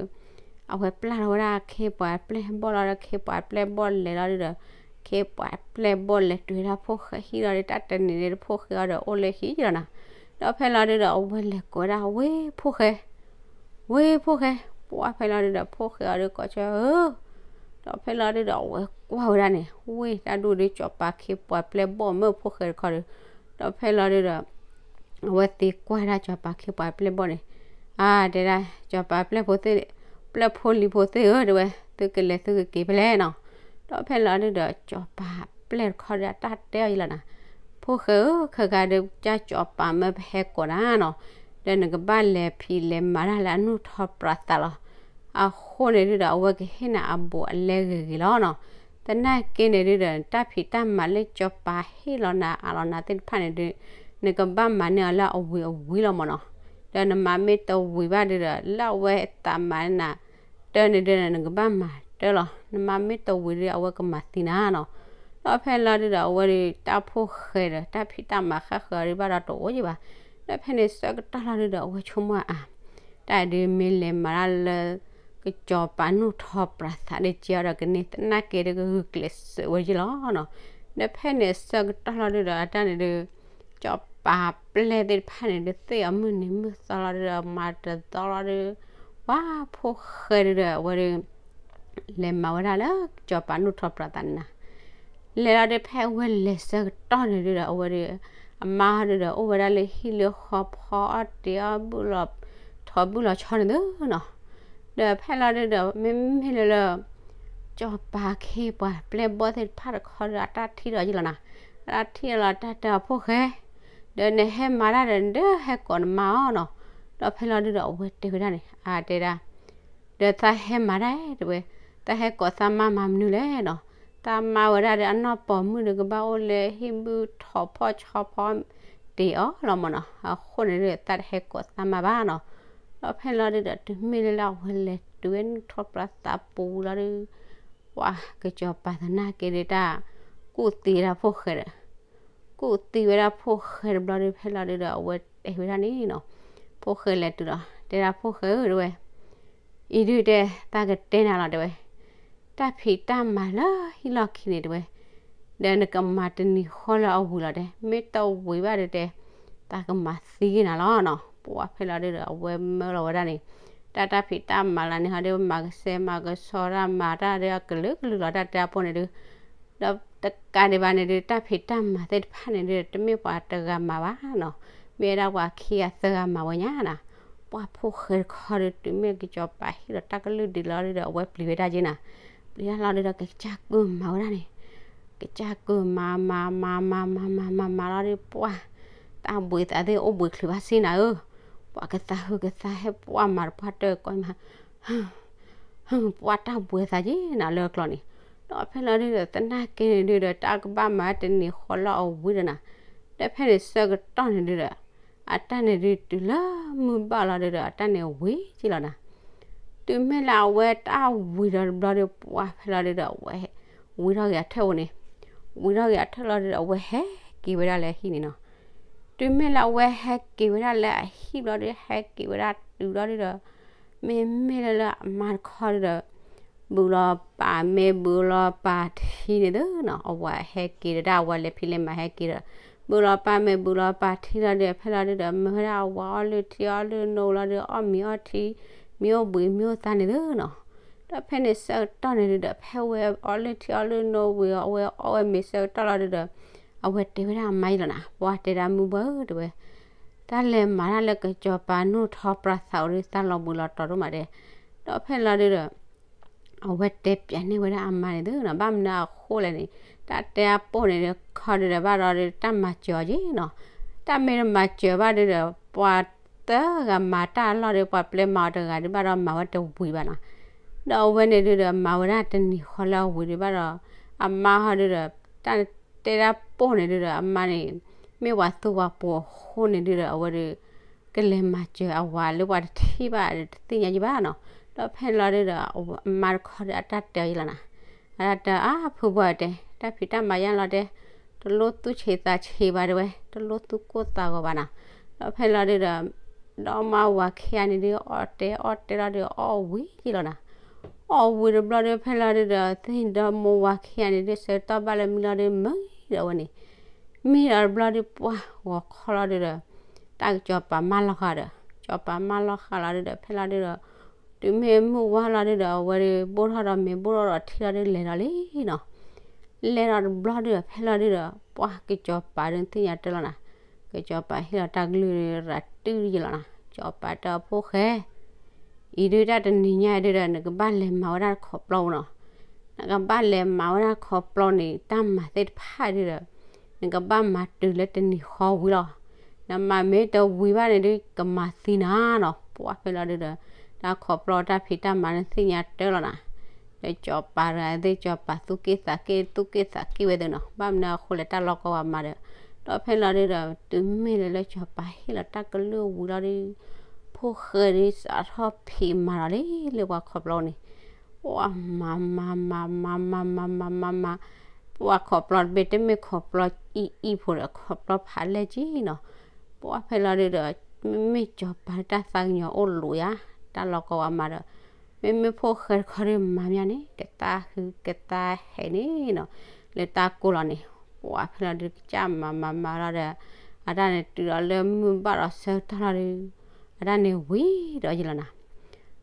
အဝဲပျၢ်ထီၣ်ဝဲဒၣ်အခ့အပှၤအပျဲၢ်အဘီၣ်လီၤဒီး အခ့အပှၤအပျဲၢ်အဘီၣ်လဲၤလီၤဒုဒီး အခ့အပှၤအပျဲၢ်အဘီၣ်လဲၤတုၤဝဲဒၣ်ဖိၣ်ဃဲဟံၣ်လီၤဒီး တၢ်တနံၤန့ၣ်ဒီး ဖိၣ်ဃဲအီၤဒီးအိၣ်လၢဟံၣ်လီၤနီၤ. ဒီးဖဲလီၤဒုဒီး အဝဲလဲၤကိးဝဲဒၣ် ဝ့ၢ်ဖိၣ်ဃဲ ဝ့ၢ်ဖိၣ်ဃဲ, ပှၢ်ဖဲလီၤဒုဒီး ဖိၣ်ဃဲအီၤဒုးကိးဆၢဧၢ, ဒီးဖဲလီၤဒုဒီး အဝဲကွၢ်ဝဲဒၣ်န့ၣ် ဝ့ၢ်တၢ်ဒူၣ်ဒုး စီၤပၤအခ့အပှၤအပျဲၢ်အဘီၣ်မၢဖိၣ်ဃဲတခီဒုး, ဒီးဖဲလီၤဒုဒီး အဝဲသံကွၢ်ဒၣ်စီၤပၤအခ့အပှၤအပျဲၢ်အဘီၣ်န့ၣ်, အါ တဲဒၣ် စီၤပၤအပျဲၢ်ဖိသ့ၣ်, ပျဲၢ်ဖိလံၤဖိသ့ၣ်ဧၢ တဲဝဲ, သုကလဲၤသုကက့ၤဖဲလဲၣ်နီၤ. ဒီးဖဲလီၤဒုဒီး စီၤပၤအပျဲၢ်တခီဒုး အတၢ်တဲအီၤယံၤလီၤနီၤ, ဖိၣ်ဃဲဧၢ ခဲကါဒုး ကစၢ်စီၤပၤမၢပဟဲကိးနၤနီၤ, ဒီးနကဘၣ်လဲၤဖံးလဲၤမၤတၢ်လၢအနီၣ်ထီၣ်ပြးသးလီၤ. အဃိန့ၣ်ဒုဒီး အဝဲကဟ့ၣ်နၤအဘူးအလဲဂ့ၤဂ့ၤလီၤနီၤ. သနာ်က့န့ၣ်ဒုဒီး တၢ်ဖံးတၢ်မၤလၢစီၤပၤဟ့ၣ်လီၤနၤအးလီၤနၤသ့ၣ်တဖၣ်န့ၣ်ဒုး နကဘၣ်မၤန့ၢ်အီၤလၢအဝံၤအဝံၤလီၤမၢ်နီၤ. ဒီးနမၤမ့ၢ်တဝံၤဘၣ်ဒုဒီး လၢအဝဲသးမၤနၤတၢ်န့ၣ်ဒုဒီး နကဘၣ်မၤတၢ်လီၤ. နမၤမ့ၢ်တဝံၤဒု အဝဲကမၤသံနၤနီၤ. ဒီးဖဲလီၤဒုဒီး အဝဲဒုးတၢ်ဖိၣ်ဃဲဒီး တၢ်ဖံးတၢ်မၤဃၣ်ဃၢၤဒုးဘၣ်ဒီးတအိၣ်ယံၤဘၣ်. ဒီးဖဲန့ၣ်ဆၢကတီၢ်လီၤဒုဒီး အဝဲဆိကမိၣ်အါ, တၢ်ဒုးမ့ၢ်လဲၤမၤတၢ်လၢ ကစီၤပၤနီၣ်ထီၣ်ပြးသးဒုးကဲအီၤဒီး ကန့ၢ်သနာ်က့ဒုးကဂုာ်ကျဲးစၢးဝဲယံၤလီၤနီၤ. ဒီးဖဲန့ၣ်ဆၢကတီၢ်လီၤဒုဒီး အတၢ်န့ၣ်ဒုး စီၤပၤပျဲၢ်သ့ၣ်တဖၣ်န့ၣ်ဒုး သ့ၣ်အီၤမုၢ်နံၤမုၢ်သီလီၤဒုဒီး မၤတသီလီၤဒုး ပှၤဖိၣ်ဃဲဒုဒီး အဝဲဒုး လဲၤမၤဝဲဒၣ်လၢကစီၤပၤနီၣ်ထီၣ်ပြးသးန့ၣ်နီၤ. လဲၤလီၤဒုး ဖဲအဝဲလဲၤဆၢကတီၢ်န့ၣ်ဒုဒီး အဝဲဒုး အမါဟီဒုဒီး အိၣ်ဝဲဒၣ်လၢဟံၣ်လၢဃီဖီအီၣ်တ့ၤအီၣ်ဘုၣ်လီၤ ထိးဘုၣ်လီၤဆီန့ၣ်သုနီၤ. ဒီးဖဲလီၤဒုဒီး မ့မ့ၢ်လၢလၢ စီၤပၤခ့ပှၤပျဲၢ်ဘီၣ်သ့ၣ်တဖၣ်တခီဒီး အတၢ်ထံၣ်ဒီးယံၤလီၤနီၤ. အတၢ်ထံၣ်လီၤ တၢ်တဲအီၤဖိၣ်ဃဲ, ဒီးနဟဲမၤတၢ်ဒီး ဒီးဟဲကိးနမါအီၤနီၤ. ဒီးဖဲလီၤဒုဒီး အဝဲတဲဝဲဒၣ်န့ၣ် အတဲဒၣ် ဒီးသးဟဲမၤတၢ်တဲဝဲ, သးဟဲကိးသးမါမၤမနုၤလဲၣ်နီၤ. သးမါဝဲဒၣ်ဒီး အနီၢ်ပိာ်မုၣ်ဒီး ကဘၣ်အိၣ်လၢဟံၣ်ဘုၣ်ထိးဖီၣ်ဆီဖီတ့ၤအီၤလီၤမၢ်နီၤ. အဃိန့ၣ်ဒီး သးတဟဲကိးသးမါဘၣ်နီၤ. ဒီးဖဲလီၤဒုဒီး တုၤမ့ၢ်လၢလၢအဝဲလဲၤတုၤဝဲနီၣ်ထီၣ်ပြးသးပူၤလီၤဒုး ပှၤကစီၤပၤသနာ်က့ဒုးတၢ် ကူၣ်သံဝဲဒၣ်ဖိၣ်ဃဲဒီး ကူၣ်သံဝဲဒၣ်ဖိၣ်ဃဲတဘျီဒုး ဖဲလီၤဒုဒီး အဝဲတဲဝဲဒၣ်န့ၣ်နီၤ. ဖိၣ်ဃဲလဲၤတုၤဒီး တဲဒၣ်ဖိၣ်ဃဲဧၢ တဲဝဲ, အံၤဒုတဲ သးကတဲနၤလီၤ တဲဝဲ, တၢ်ဖံးတၢ်မၤလၢဟံၣ်လီၢ်ခံန့ၣ် တဲဝဲ, ဒီးနကမၤတနံၤဃီလၢအဝံၤလီၤ တဲ, မ့ၢ်တဝံၤဘၣ်ဒုတဲ သးကမၤသံက့ၤနၤလီၤနီၤ. ပှၤဖဲလီၤဒုဒီး အဝဲမၢလီၤဝဲဒၣ်န့ၣ် တၢ်တၢ်ဖံးတၢ်မၤလၢန့ၣ်ဟီဒုး မၤကစဲမၤကဆီတၢ် မၤတၢ်ဒီးအကလုာ်ကလုာ်လီၤ တၢ်တဲအပိၢ်န့ၣ်ဒုး ဒီးတကးဒံးဘၣ်န့ၣ်ဒုး တၢ်ဖံးတၢ်မၤသ့ၣ်တဖၣ်န့ၣ်ဒုး တမ့ၢ်ပှၤတဂၤမၤဘၣ်နီၤ. မ့ၢ်ဝဲဒၣ်ပှၤခံဂၤသၢဂၤမၤဝဲညါနီၤ. ပှၤဖိၣ်ဃဲတခီဒီး တုၤမ့ၢ်ကစီၤပၤဟ့ၣ်လီၤတၢ်ကလုၢ်ဒုးလီၤဒုဒီး အဝဲပျံၤဝဲဒၣ်က့ၤနီၤ. ပျံၤတၢ်လီၤဒုဒီး ကစၢ်ကမၤဝဲဒၣ်န့ၣ် ကစၢ်ကမၤမၤမၤမၤမၤမၤမၤမၤလီၤဒုး ပှၤ တၢ်ဘှံးသးသ့ၣ်အိၣ်ဘှံးချုးဘၣ်စ့ၢ်နၤဧၢ, ပှၤကသးဟုကသးဟဲ ပှၤမၤတပှၢ်တၢၢ်ကီမး ပှၤတၢ်ဘှံးသးက့ၤနၤလၢကျီၢ်န့ၣ်. ဒီးဖဲလီၤဒုဒီး သနာ်က့န့ၣ်ဒုဒီး တၢ်ကဘၣ်မၤတနံၤဃီလၢအဝံၤဒီးနၤ. ဒီးဖဲန့ၣ်ဆၢကတီၢ်န့ၣ်ဒုဒီး အတၢ်န့ၣ်ဒုးတုၤလၢမုၢ်ဘၣ်လီၤဒုဒီး အတၢ်န့ၣ်ဝံၤက့ၤလီၤနၤ. တုၤမ့ၢ်လၢအဝဲတၢ်ဝံၤဒီးတဘျီဒီး ပှၤဖဲလီၤဒုဒီး အဝဲဝံၤထီၣ်က့ၤအထၢၣ်ဧိၤန့ၣ်, ဝံၤထီၣ်က့ၤအထၢၣ်လီၤဒုဒီး အဝဲဟဲက့ၤဝဲဒၣ်လၢအဟံၣ်န့ၣ်နီၤ. တုၤမ့ၢ်လၢအဝဲဟဲက့ၤဝဲဒၣ်လၢအဟံၣ်ဘျီဒီး ဟဲက့ၤဝဲဒၣ်တုၤလီၤဒုဒီး မ့မ့ၢ်လၢလၢအမါတခီဒုဒီး ဘုးလီၤပာ်မ့ၤဘုးလီၤပာ်ထံန့ၣ်သုနီၤ. အဝဲဟဲက့ၤဒီးတၢ် အဝဲလဲၤဖံးလဲၤမၤဟဲက့ၤဒီး ဘုးလီၤပာ်မ့ၤဘုးလီၤပာ်ထံလီၤဒုး ဖဲလီၤဒုဒီး မ့ၢ်ဝဲဒၣ်အဝဲအီၣ်လုၢ်ထံအီၣ်လုၢ်နိလီၤဒုး အီၣ်မ့ၤအီၣ်ထံ မ့ၢ်အိၣ်ဘှံးမ့ၢ်အိၣ်သါန့ၣ်သုနီၤ. ဒီးဖဲန့ၣ်ဆၢကတီၢ်န့ၣ်ဒုဒီး ဖဲဝဲအီၣ်လုၢ်ထံအီၣ်လုၢ်နိဝံၤ အဝဲအီၣ်ဝဲမ့ၤဆၢကတီၢ်လီၤဒုဒီး အဝဲတဲဝဲဒၣ်အမါယံၤလီၤနၤ, ပှၤတဲဒၣ်မုၢ်ဘၣ်ဧၢ တဲဝဲ, တၢ်လဲၤမၤတၢ်လၢကစီၤပၤနီၣ်ထီၣ်ပြးသးအိၣ်ဒီး သးလီၤဘှံးလီၤတီၤဒိၣ်မးဒဲး. ဒီးဖဲလီၤဒုဒီး အဝဲတဲပျးန့ၢ်ဝဲဒၣ်အမါန့ၣ်သုနီၤ, ဘၣ်မနုၤအဃိလဲၣ်န့ၣ် တၢ်တဲအပိၢ်န့ၣ်ဒီး ခီဒုဒီးဘၣ်ဒီး တၢ်မၤစၢၤအီၤက့ၤနီၤ. တၢ်မ့ၢ်တမၤစၢၤဘၣ်ဒုဒီး ပှၤသၢဂၤမၤတၢ်အလီၢ်ဒီး ပှၤပျဲမၤအီၤတဂၤဒုးဘၣ်ဒီး မၤဝဲတဝံၤဘၣ်နီၤ. ဒီးအဝဲန့ၣ်ဒုဒီး မၤဝဲဒၣ်တနံၤဃီလၢအဝံၤဒုးဘၣ်ဒီး အမါဟီဒုဒီး တၢ်တဲဒၣ်ပိၢ်န့ၣ်ဒုဒီး အမါန့ၣ် မ့ၢ်ပှၤသူပှၤပိာ်အဃိန့ၣ်ဒုဒီး အဝဲဒုး ကလဲၤမၤစၢၤအဝၤလၢပှၤတထံၣ်ဘၣ်ဒီး တသ့ၣ်ညါယံၤဘၣ်နီၤ. ဒီးဖဲလီၤဒုဒီး အမါတခီဒီး အတၢ်တဲအီၤယံၤလီၤနၤ, အတၢ်တဲအီၤ အါ ဖုဘှီတဲ တၢ်ဖံးတၢ်မၤယါလီၤတဲ, တလိၣ်သူၣ်ဆံးသးဆံးဘၣ်တဲဝဲ, တလိၣ်သူၣ်ကိၢ်သးဂီၤဘၣ်နီၤ. ဒီးဖဲလီၤဒုဒီး ဒီမါဝၤခံဂၤန့ၣ်ဒုး အီၣ်တဲအီၣ်တဲလီၤဒုး အီၣ်ဝံၤယံၤလီၤနၤ. အီၣ်ဝံၤတဘျီဒီး ဖဲလီၤဒုဒီး သ့ၣ်ဒီမါဝၤခံဂၤန့ၣ်ဒုး ဆၢကတီၢ်ဘၣ်လၢမံလီၤဒုး မံဒီးဝဲန့ၣ် မံဒီးတဘျီဒီး ပှၤဂီၤခီလီၤဒုဒီး တၢ်ကစီၤပၤမၢလီၤဃာ်ဒီး ကစီၤပၤမၢလီၤဃာ်လီၤဒုဒီး ဖဲလီၤဒုဒီး တုၤမ့ၢ်မုၢ်ဝါလီၤဒုဒီး အဝဲဒုး ဘိၣ်ထီၣ်ဒီးမ့ၤဘိၣ်ထီၣ်ဒီးထံလီၤဒု လဲၤဒီးလံနီၤ. လဲၤဒီးတဘျီဒုဒီး ဖဲလီၤဒုဒီး ပှၤကစီၤပၤဒုးသ့ၣ်ညါတၢ်လီၤနၤ. ကစီၤပၤဟ့ၣ်လီၤတၢ်ကလုၢ်ရၤတုၤယံၤလီၤနၤ. ကစီၤပၤတဲအဖိၣ်ဃဲ အံၤဒုတၢ်တနံၤညါဒုဒီး နကဘၣ်လဲၤမၤဝဲဒၣ်ခီပျီနီၤ. နကဘၣ်လဲၤမၤဝဲဒၣ်ခီပျီန့ၣ် တၢ်မၤသ့ၣ်တဖၣ်ဒုဒီး နကဘၣ်မၤတုၤလၢတနံၤဃီဝံၤလီၤ. နမၤမ့ၢ်တဝံၤဘၣ်န့ၣ်ဒု ကမၤသံနၤနီၤ. ပှၤဖဲလီၤဒုဒီး တၢ်ခီပျီတၢ်ဖံးတၢ်မၤန့ၣ်သ့ၣ်ညါတၢ်လီၤနၤ. ဒီးကစီၤပၤတဂၤသ့ၣ် ကစီၤပၤသူၣ်က့ၣ်သးက့ၣ် သူၣ်က့ၣ်သးက့ၣ်ဝဲသ့ၣ်နီၤ. ဘၣ်မနုၤအဃိလဲၣ် တၢ်လီၢ်ကီဝဲမၤဒီး ဒီးဖဲလီၤဒုဒီး တုၤမ့ၢ်လၢလၢကစီၤပၤဟ့ၣ်လီၤတၢ်ကလုၢ်ဝံၤလီၤဒု ဖိၣ်ဃဲဒုစးထီၣ်ဖံးမၤလီၤလံလၢပှၤခီပျီန့ၣ် ပှၤမၤမၤမၤမၤမၤမၤမၤမၤမၤမၤ ပှၢ်ခီၣ်ပျီတဘ့ၣ် တမ့ၢ်ခီၣ်ပျီအံၣ်အံၣ်ဖိဒီး ခီၣ်ပျီဖးလဲၢ်က့နီၤ. ပှၢ်ဖဲလီၤဒုဒီး မ့မ့ၢ်စီၤပၤတၢ်သးကညီၤအိၣ်လိာ်ယၤ, တၢ်လီၤကီဝဲမးဒီး မ့မ့ၢ်ဖိၣ်ဃဲတခီဒီးမၤမးန့ၣ် ကသးဟုကသးဟဲန့ၣ်နီၤ, လၢတၢ်ကိၢ်လီၤန့ၣ် ပှၢ်ဖဲလီၤဒုကစၢ်မၤမၤမၤလီၤဒီး အတၢ်န့ၣ်တုၤဒီးလၢမုၢ်ဘၣ်ဒီးဆၢကတီၢ်လီၤဒု အတၢ်န့ၣ်ဝံၤဒီးယလီၤနၤ.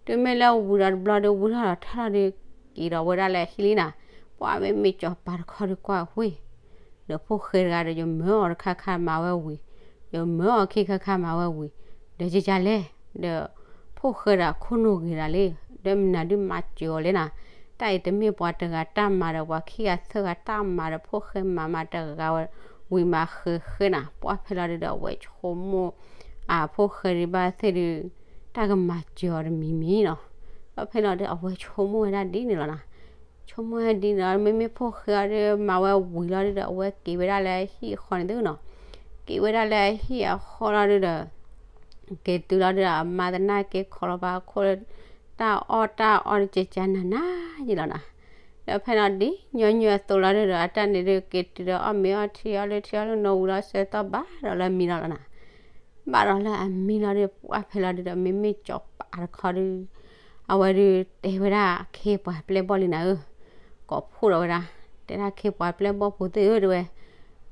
တုၤမ့ၢ်လၢဝံၤဒီးတဘျီဒီး ဝံၤထီၣ်ဒီးထီၣ်လီၤဒီး က့ၤဒီးဝဲဒၣ်လၢဟံၣ်လံနၤ. ပှၢ်မ့မ့ၢ်စီၤပၤတခီဒီးကွၢ်ဝ့ၢ်, ဒီးဖိၣ်ဃဲတဂၤဒီး ယမၢအီၤတခါခါမၤဝဲဝံၤ, ယမၢအီၤခံခါခါမၤဝဲဝံၤ, ဒီးယကလဲၣ်, ဒီးဖိၣ်ဃဲဒီးအခိၣ်နူာ်ဂ့ၤဒၣ်လံ, ဒီးမနုၤဒုးမၤစၢၤအီၤလဲၣ်နၤ. တၢ်အံၤတမ့ၢ်ပှၤတဂၤတၢ်မၤဒီး ပှၤခံဂၤသၢဂၤတၢ်မၤဒီး ဖိၣ်ဃဲမၤမၤတဂၤဝဲ ဝံၤမၤဃဲဃဲနၤ. ပှၢ်ဖဲလီၤဒုဒီး အဝဲဆိကမိၣ် အဖိၣ်ဃဲဒုးဘၣ်သ့ၣ်ဒုး တၢ်ကမၤစၢၤအီၤတမံၤမံၤနီၤ. ဒီးဖဲလီၤဒု အဝဲဆိကမိၣ်ဝဲဒၣ်ဒ်န့ၣ်လီၤနၤ. ဆိကမိၣ်ဝဲဒ်န့ၣ်လီၤ, မ့မ့ၢ်ဖိၣ်ဃဲအီၤဒုး မၤဝဲဝံၤလီၤဒုဒီး အဝဲက့ၤဝဲဒၣ်လၢဟံၣ်အဃီန့ၣ်သုနီၤ. က့ၤဝဲဒၣ်လၢဟံၣ်အဃီလီၤဒုဒီး က့ၤတုၤလီၤဒုဒီး အမါသနာ်က့ ခီလီၤဘၣ်အခိၣ်လၢတၢ်အီၣ်တၢ်အီတကကနၤနၤယံၤလီၤနၤ. ဒီးဖဲလီၤဒ်ညီနုၢ်အသိးလီၤဒုဒီး အတၢ်န့ၣ်ဒုး က့ၤတုၤဒီးအီၣ်မ့ၤအီထံအီလၢထံအီလၢနီၤ ဝံၤလီၤဆၢကတီၢ်ဘၣ်ဒီးလၢအမံလီၤနၤ. ဘၣ်ဒီးလၢအမံလီၤဒု ပှၢ်ဖဲလီၤဒုဒီး မ့မ့ၢ်စီၤပၤတခီဒု အဝဲဒုးတဲဝဲဒၣ်အခ့ပှၤပျဲၢ်ဘီၣ်လံနၤဧၢ, ကိးဖှိၣ်ဒီးဝဲဒၣ်, တဲဒၣ်အခ့ပှၤပျဲၢ်ဘီၣ်ဖိသ့ၣ်ဧၢ တဲဝဲ,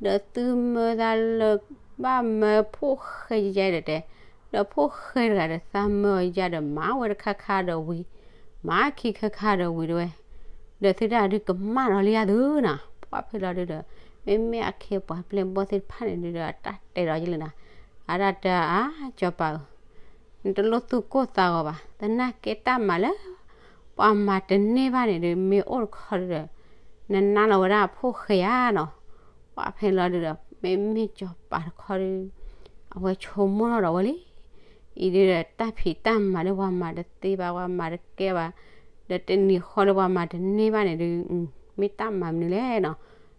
ဒီးသုမၢသးလၢ ဘၣ်မၢဖိၣ်ဃဲယယါဒီးတဲ, ဒီးဖိၣ်ဃဲတဂၤဒီး သးမၢအီၤယယါဒီးမၤဝဲတခါခါဒီးဝံၤ, မၤခံခါခါဒီးဝံၤတဲဝဲ, ဒီးသုတၢ်ဒုးကမၣ်ဒီးလံယါသုနၤ. ပှၢ်ဖဲလီၤဒုဒီး မ့မ့ၢ်အခ့ပှၤပျဲၢ်ဘီၣ်သ့ၣ်တဖၣ်န့ၣ်ဒုဒီး အတၢ်တဲဒီးယလၢနၤ, အတၢ်တဲအါ စီၤပၤဧၢ နတလိၣ်သူၣ်ကိၢ်သးဂီၤဘၣ်, သနာ်က့တၢ်မၤလၢ ပှၤမၤတန့ၢ်ဘၣ်န့ၣ်ဒုး မ့ၢ်အိၣ်တခီဒုဒီး နနါလီၤဝဲဒၣ်အဖိၣ်ဃဲယါနီၤ. ပှၢ်ဖဲလီၤဒုဒီး မ့မ့ၢ်စီၤပၤတခီဒု အဝဲဆိကမိၣ်ထီၣ်ဒီးဝဲလံ, အံၤဒုဒီး တၢ်ဖံးတၢ်မၤလၢပှၤမၤတသ့ဘၣ် ပှၤမၤတကဲဘၣ်, ဒီးတနံၤဃီလၢပှၤမၤတန့ၢ်ဘၣ်န့ၣ်ဒု မ့ၢ်တၢ်မၤမနုၤလဲၣ်နီၤ.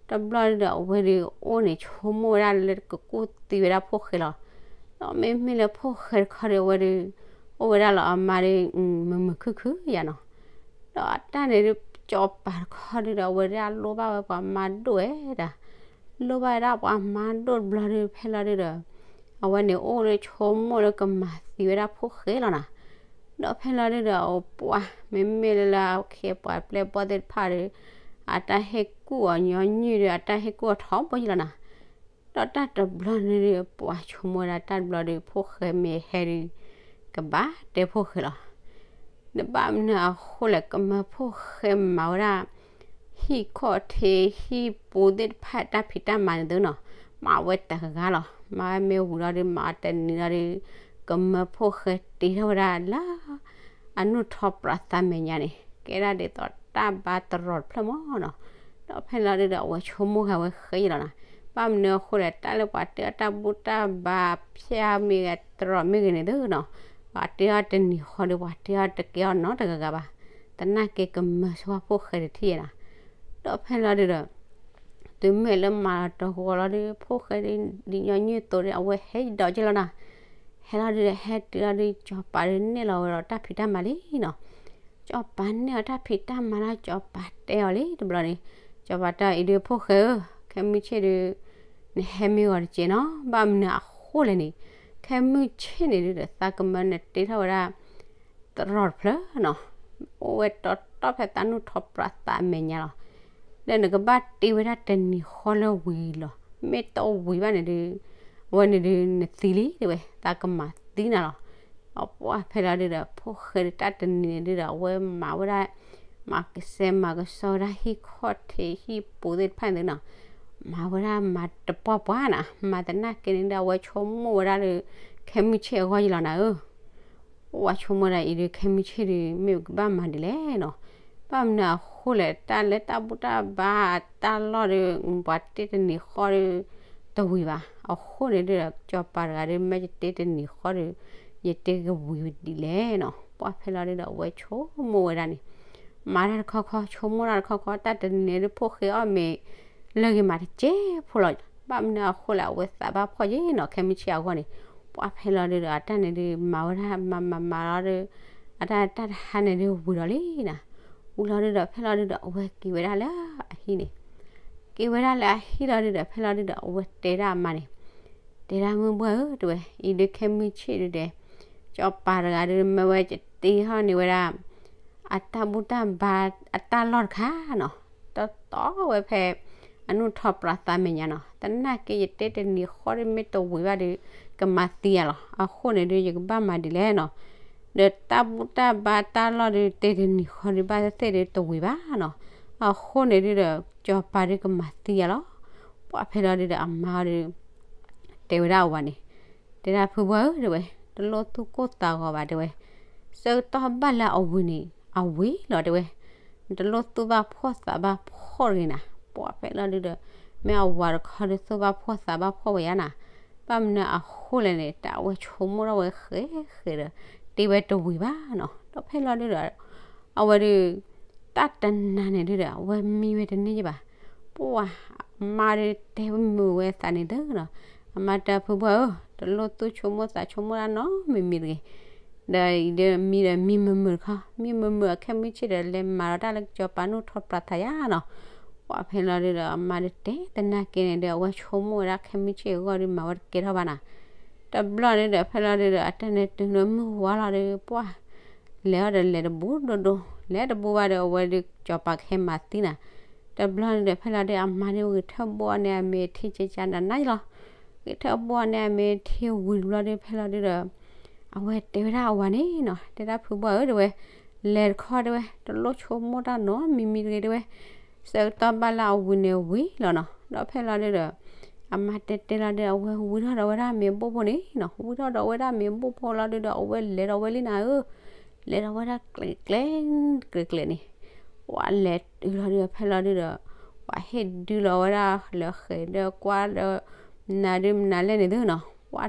တဘျီဒုဒီး အဝဲဒုးအိၣ်န့ၣ် ဆိကမိၣ်ဝဲဒၣ်လၢကကူၣ်သံဝဲဒၣ်ဖိၣ်ဃဲလီၤ. ဒီးမ့မ့ၢ်လၢဖိၣ်ဃဲတခီဒု အဝဲဒုး အိၣ်ဝဲဒၣ်လီၤအမါဒု မုာ်မုာ်ခုၣ်ခုၣ်ယါနီၤ. ဒီးတၢ်န့ၣ်ဒုး စီၤပၤတခီဒုဒီး အဝဲဒၣ်လိၣ်ဘၣ်ဝဲပှၤမါဒိၣ်ဝဲဒၣ်, လိၣ်ဘၣ်ဝဲဒၣ်ပှၤမါဒိၣ်တဘျီဒု ဖဲလီၤဒုဒီး အဝဲန့ၣ်အိၣ်လၢဆိကမိၣ်လၢကမၤသံဝဲဒၣ်ဖိၣ်ဃဲလီၤနၤ. ဒီးဖဲလီၤဒုဒီး ပှၤမ့မ့ၢ်လၢလၢအခ့ပှၤပျဲၢ်ဘီၣ်သ့ၣ်တဖၣ်ဒီး အတၢ်ဟ့ၣ်ကူၣ်အီၤညီနုၢ်ဒီး အတၢ်ဟ့ၣ်ကူၣ်အီၤထီဘိယလီၤနၤ. ဒီးတၢ်တဘျီန့ၣ်ဒု ပှၤဆိကမိၣ်ဝဲဒၣ်တၢ်တဘျီဒု ဖိၣ်ဃဲမ့ၢ်ဟဲဒု ကဘၣ်တဲဖိၣ်ဃဲလီၤ. နဘၣ်မနုၤအဃိလဲၣ် ကမၢဖိၣ်ဃဲမၤဝဲဒၣ် ဟံၣ်ခီၣ်ထံးဟံၣ်ပူၤသ့ၣ်တဖၣ်တၢ်ဖံးတၢ်မၤန့ၣ်သုနီၤ, မၤဝဲတဂၤလီၤ. မၤဝဲမ့ၢ်ဝံၤလီၤဒု မၤတနံၤလီၤဒု ကမၢဖိၣ်ဃဲတ့ထီၣ်ဝဲဒၣ်လၢ အနူၢ်ထီပြးသးမဲာ်ညါန့ၣ် ကဲဒၣ်ဒ်သိးတၢ်ဘါတရီးတဖျၢၣ်မးနီၤ. ဒီးဖဲလီၤဒုဒီး အဝဲဆိကမိၣ်ဂ့ၤဝဲဃဲယလီၤနၤ. ဘၣ်မနုၤအဃိလဲၣ် တၢ်လၢပှၤတဲအီၤတၢ်ဘူၣ်တၢ်ဘါ ဖၠၣ်မ့ၢ်ဂ့ၤ တရီးမ့ၢ်ဂ့ၤန့ၣ်သုနီၤ, ပှၤတဲအီၤတနံၤဃီဒု ပှၤတဲအီၤတကဲအီၤနီတဂၤဂၤဘၣ်. သနာ်က့ကမၢဆိဖိၣ်ဃဲတထံၣ်ယဲနၤ. ဒီးဖဲလီၤဒုဒီး တုၤမ့ၢ်လၢမၤလီၤတဂီၤလီၤဒု ဖိၣ်ဃဲဒု ဒ်ညီနုၢ်သိးဒု အဝဲဟဲဒီးက့ၤလီၤနၤ. ဟဲလီၤဒုဒီး ဟဲတုၤလီၤဒု စီၤပၤဒုန့ၢ်လီၤဝဲဒီးတၢ်ဖံးတၢ်မၤလံနီၤ. စီၤပၤန့ၢ်အီၤတၢ်ဖံးတၢ်မၤလီၤ စီၤပၤတဲအီၤလံတဘျီန့ၣ်, စီၤပၤတဲအီၤအံၤဒု ဖိၣ်ဃဲဧၢ, ခဲမုၢ်ဆ့ၣ်ဒု နဟဲမ့ၢ်ဂီၤတက့ၢ်နီၤ. ဘၣ်မနုၤအဃိလဲၣ်န့ၣ်, ခဲမုၢ်ဆ့ၣ်န့ၣ်ဒုဒီး သးကမၢနတ့ထီၣ်ဝဲဒၣ် တရီးတဖျၢၣ်နီၤ, အိၣ်ဝဲတီတီဖဲသးနူၢ်ထီပြးသးအမဲာ်ညါလီၤ. ဒီးနကဘၣ်တ့ဝဲဒၣ်တနံၤဃီလၢဝံၤလီၤ. မ့ၢ်တဝံၤဘၣ်န့ၣ်ဒု အဝဲန့ၣ်ဒု နသံလံတဲဝဲ, သးကမၤသံနၤလီၤ. အပှၢ်ဖဲလီၤဒုဒီး ဖိၣ်ဃဲဒုတၢ်တနံၤန့ၣ်ဒုဒီး အဝဲမၤဝဲဒၣ် မၤကစဲမၤကစီဝဲဒၣ်ဟံၣ်ခီၣ်ထံးဟံၣ်ပူၤသ့ၣ်တဖၣ်န့ၣ်နီၤ, မၤဝဲဒၣ်မၤတပှၢ်ပှၢ်နၤ, မၤသနာ်က့န့ၣ်ဒီး အဝဲဆိကမိၣ်ဝဲဒၣ်လၢ ခဲမုၢ်ဆ့ၣ်အဂီၢ်ယလီၤနၤဧၢ. အိၣ်ဝဲဆိကမိၣ်ဒၣ်အံၤဒု ခဲမုၢ်ဆ့ၣ်ဒု မ့ၢ်ကဘၣ်မၤဒ်လဲၣ်နီၤ. ဘၣ်မနုၤအဃိလဲၣ် တၢ်လၢတၢ်ဘူၣ်တၢ်ဘါအတၢ်လီၢ်ဒု ပှၤတ့တနံၤဃီဒု တဝံၤဘၣ်. အဃိန့ၣ်ဒုဒီး စီၤပၤတဂၤဒု မ့ၢ်ယတ့တနံၤဃီဒု ယတ့ကဝံၤဒ်လဲၣ်နီၤ. ပှၢ်ဖဲလီၤဒုဒီး အဝဲဆိကမိၣ်ဝဲဒၣ်န့ၣ်, မၤတၢ်တခီခီ ဆိကမိၣ်တၢ်တခီခီ တၢ်တနံၤန့ၣ်ဒု ဖိၣ်ဃဲအီၣ်မ့ၤ လၢဂ့ၤမးတစဲးဖိလီၤ. ဘၣ်မနုၤအဃိလဲၣ် အဝဲသးဘၣ်ဖှီၣ်ယဲနီၤ ခဲမုၢ်ဆ့ၣ်အဂီၢ်န့ၣ်, ပှၢ်ဖဲလီၤဒုဒီး အတၢ်န့ၣ်ဒု မၤဝဲဒၣ်မၤမၤမၤလီၤဒု အတၢ်တၢ်တဟါန့ၣ်ဒု ဝံၤလီၤလံနၤ. ဝံၤလီၤဒုဒီး ဖဲလီၤဒုဒီး အဝဲက့ၤဝဲဒၣ်လၢအဟံၣ်န့ၣ် က့ၤဝဲဒၣ်လၢအဟံၣ်လီၤဒုဒီး ဖဲလီၤဒုဒီး အဝဲတဲဒၣ်အမါန့ၣ်, တဲဒၣ်မုၢ်ဘှၢ်ဧၢ တဲဝဲ, အံၤဒုးခဲမုၢ်ဆ့ၣ်ဒုဒီး စီၤပၤတဂၤဒုး မ့ၢ်ဝဲကတ့ဟီၣ်န့ၢ်ဝဲဒၣ် အတၢ်ဘူၣ်တၢ်ဘါအတၢ်လီၢ်တခါနီၤ, တတီဝဲဖဲ အနူၢ်ထီၣ်ပြးသးမဲာ်ညါနီၤ, သနာ်က့ယတဲတနံၤဃီဒုး မ့ၢ်တဝံၤဘၣ်ဒီး ကမၤသံယၤလီၤ. အဃိန့ၣ်ဒုး ယကဘၣ်မၤဒ်လဲၣ်နီၤ, ဒီးတၢ်ဘူၣ်တၢ်ဘါတၢ်လီၢ်ဒုး တဲတနံၤဃီဒုး ဘၣ်သ့ၣ်သ့ၣ်ဒုးတဝံၤဘၣ်နီၤ, အဃိန့ၣ်ဒုးဒီး စီၤပၤဒုးကမၤသံယၤလီၤ. ပှၢ်ဖဲလီၤဒုးဒီး အမါအီၤဒုး တဲဝဲဒၣ်အဝၤန့ၣ်, တဲဒၣ်ဖုဘှၢ်ဧၢ တဲဝဲ, တလိၣ်သူၣ်ကိၢ်သးဂီၤဘၣ် တဲဝဲ, ဆၢကတီၢ်ဘၣ်လၢအဝံၤန့ၣ် အဝံၤလီၤ တဲဝဲ, နတလိၣ်သူၣ်ဘၣ်ဖှီၣ်သးဘၣ်ဖှီၣ်တဂ့ၤနၤ. ပှၢ်ဖဲလီၤဒုးဒီး မ့ၢ်အဝၤတခီဒုး သူၣ်ဘၣ်ဖှီၣ်သးဘၣ်ဖှီၣ်ဝဲယါနၤ, ဘၣ်မနုၤအဃိလဲၣ်န့ၣ် တၢ်အဝဲဆိကမိၣ်ထီၣ်ဝဲဃဲးဃဲးဒီး တဲဝဲတဝံၤဘၣ်နီၤ, ဒီးဖဲလီၤဒုးဒီး အဝဲဒုး တၢ်တနၤန့ၣ်ဒုးဒီး အဝဲမံဝဲတန့ၢ်ဘၣ်. ပှၢ်အမါဒုးတဲမုာ်ဝဲသးန့ၣ်သၢနီၤ, အမါတဲဖုဘှၢ်ဧၢ တလိၣ်သူၣ်ဆိကမိၣ်သးဆိကမိၣ်တၢ်နီတမံၤမံၤတဂ့ၤ, ဒီးအံၤဒုးမံဒီးမံမုာ်မုာ်တခီ, မံမုာ်မုာ်အခဲမုၢ်ဆ့ၣ်ဒီး လဲၤမၤဒီးတၢ်လၢစီၤပၤနူၢ်ထီၣ်ပြးသးယါနီၤ. ပှၢ်ဖဲလီၤဒုးဒီး အမါဒုးတဲသနာ်က့န့ၣ်ဒုး အဝဲဆိကမိၣ်ဝဲဒၣ်ခဲမုၢ်ဆ့ၣ်အဂီၢ်ဒုး မၤဝဲတကဲထီၣ်ဘၣ်နၤ. တဘျီန့ၣ်ဒီး ဖဲလီၤဒုးဒီး အတၢ်န့ၣ်တုၤလၢမုၢ်ဝါလီၤဒုး ပှၢ် လဲၤအီၤဒီးလဲၤတဘူးဒိၣ်ဒိၣ်, လဲၤတဘူးဘၣ်ဒီး အဝဲဒုးစီၤပၤကဟဲမၤသံနၤ. တဘျီန့ၣ်ဒီး ဖဲလီၤဒုး အမါဒုးဂဲၤထၢၣ်ဘိၣ်အီၤန့ၣ် အမ့ၢ်ထံကကနၤနၤလီၤ. ဂဲၤထၢၣ်ဘိၣ်အီၤန့ၣ် အမ့ၢ်ထံဝံၤတဘျီဒုး ဖဲလီၤဒုးဒီး အဝဲတဲဝဲဒၣ်အဝၤန့ၣ်နီၤ, တဲဒၣ်ဖုဘှၢ်ဧၢ တဲဝဲ, လဲၤတခီ တဲဝဲ, တလိၣ်ဆိကမိၣ်တၢ်နီတမံၤမံၤတဂ့ၤ တဲဝဲ, ဆၢကတီၢ်ဘၣ်လၢအဝံၤန့ၣ်ဝံၤလီၤနီၤ. ဒီးဖဲလီၤဒုးဒီး အမါတဲတဲလီၤဒုး အဝဲဝံထီၣ်ဒီးဝဲဒၣ်မ့ၤဘိၣ်ဖိန့ၣ်နီၤ, ဝံထီၣ်ဒီးဝဲဒၣ်မ့ၤဘိၣ်ဖိလီၤဒုးဒီး အဝဲလဲၤဒီးဝဲလံနၤဧၢ, လဲၤဒီးဝဲဒၣ်ကျဲၤကျဲၤ ကျဲၤကျဲၤန့ၣ်, ပှၢ်လဲၤတုၤလီၤဒုးဒီး ဖဲလီၤဒုးဒီး ပှၢ်ဟ့ၣ်ဒုလီၤဝဲဒၣ်လၢဃဲၤဒီးကွၢ်ဒီး မနုၤဒုးမနုၤလဲၣ်န့ၣ်သ့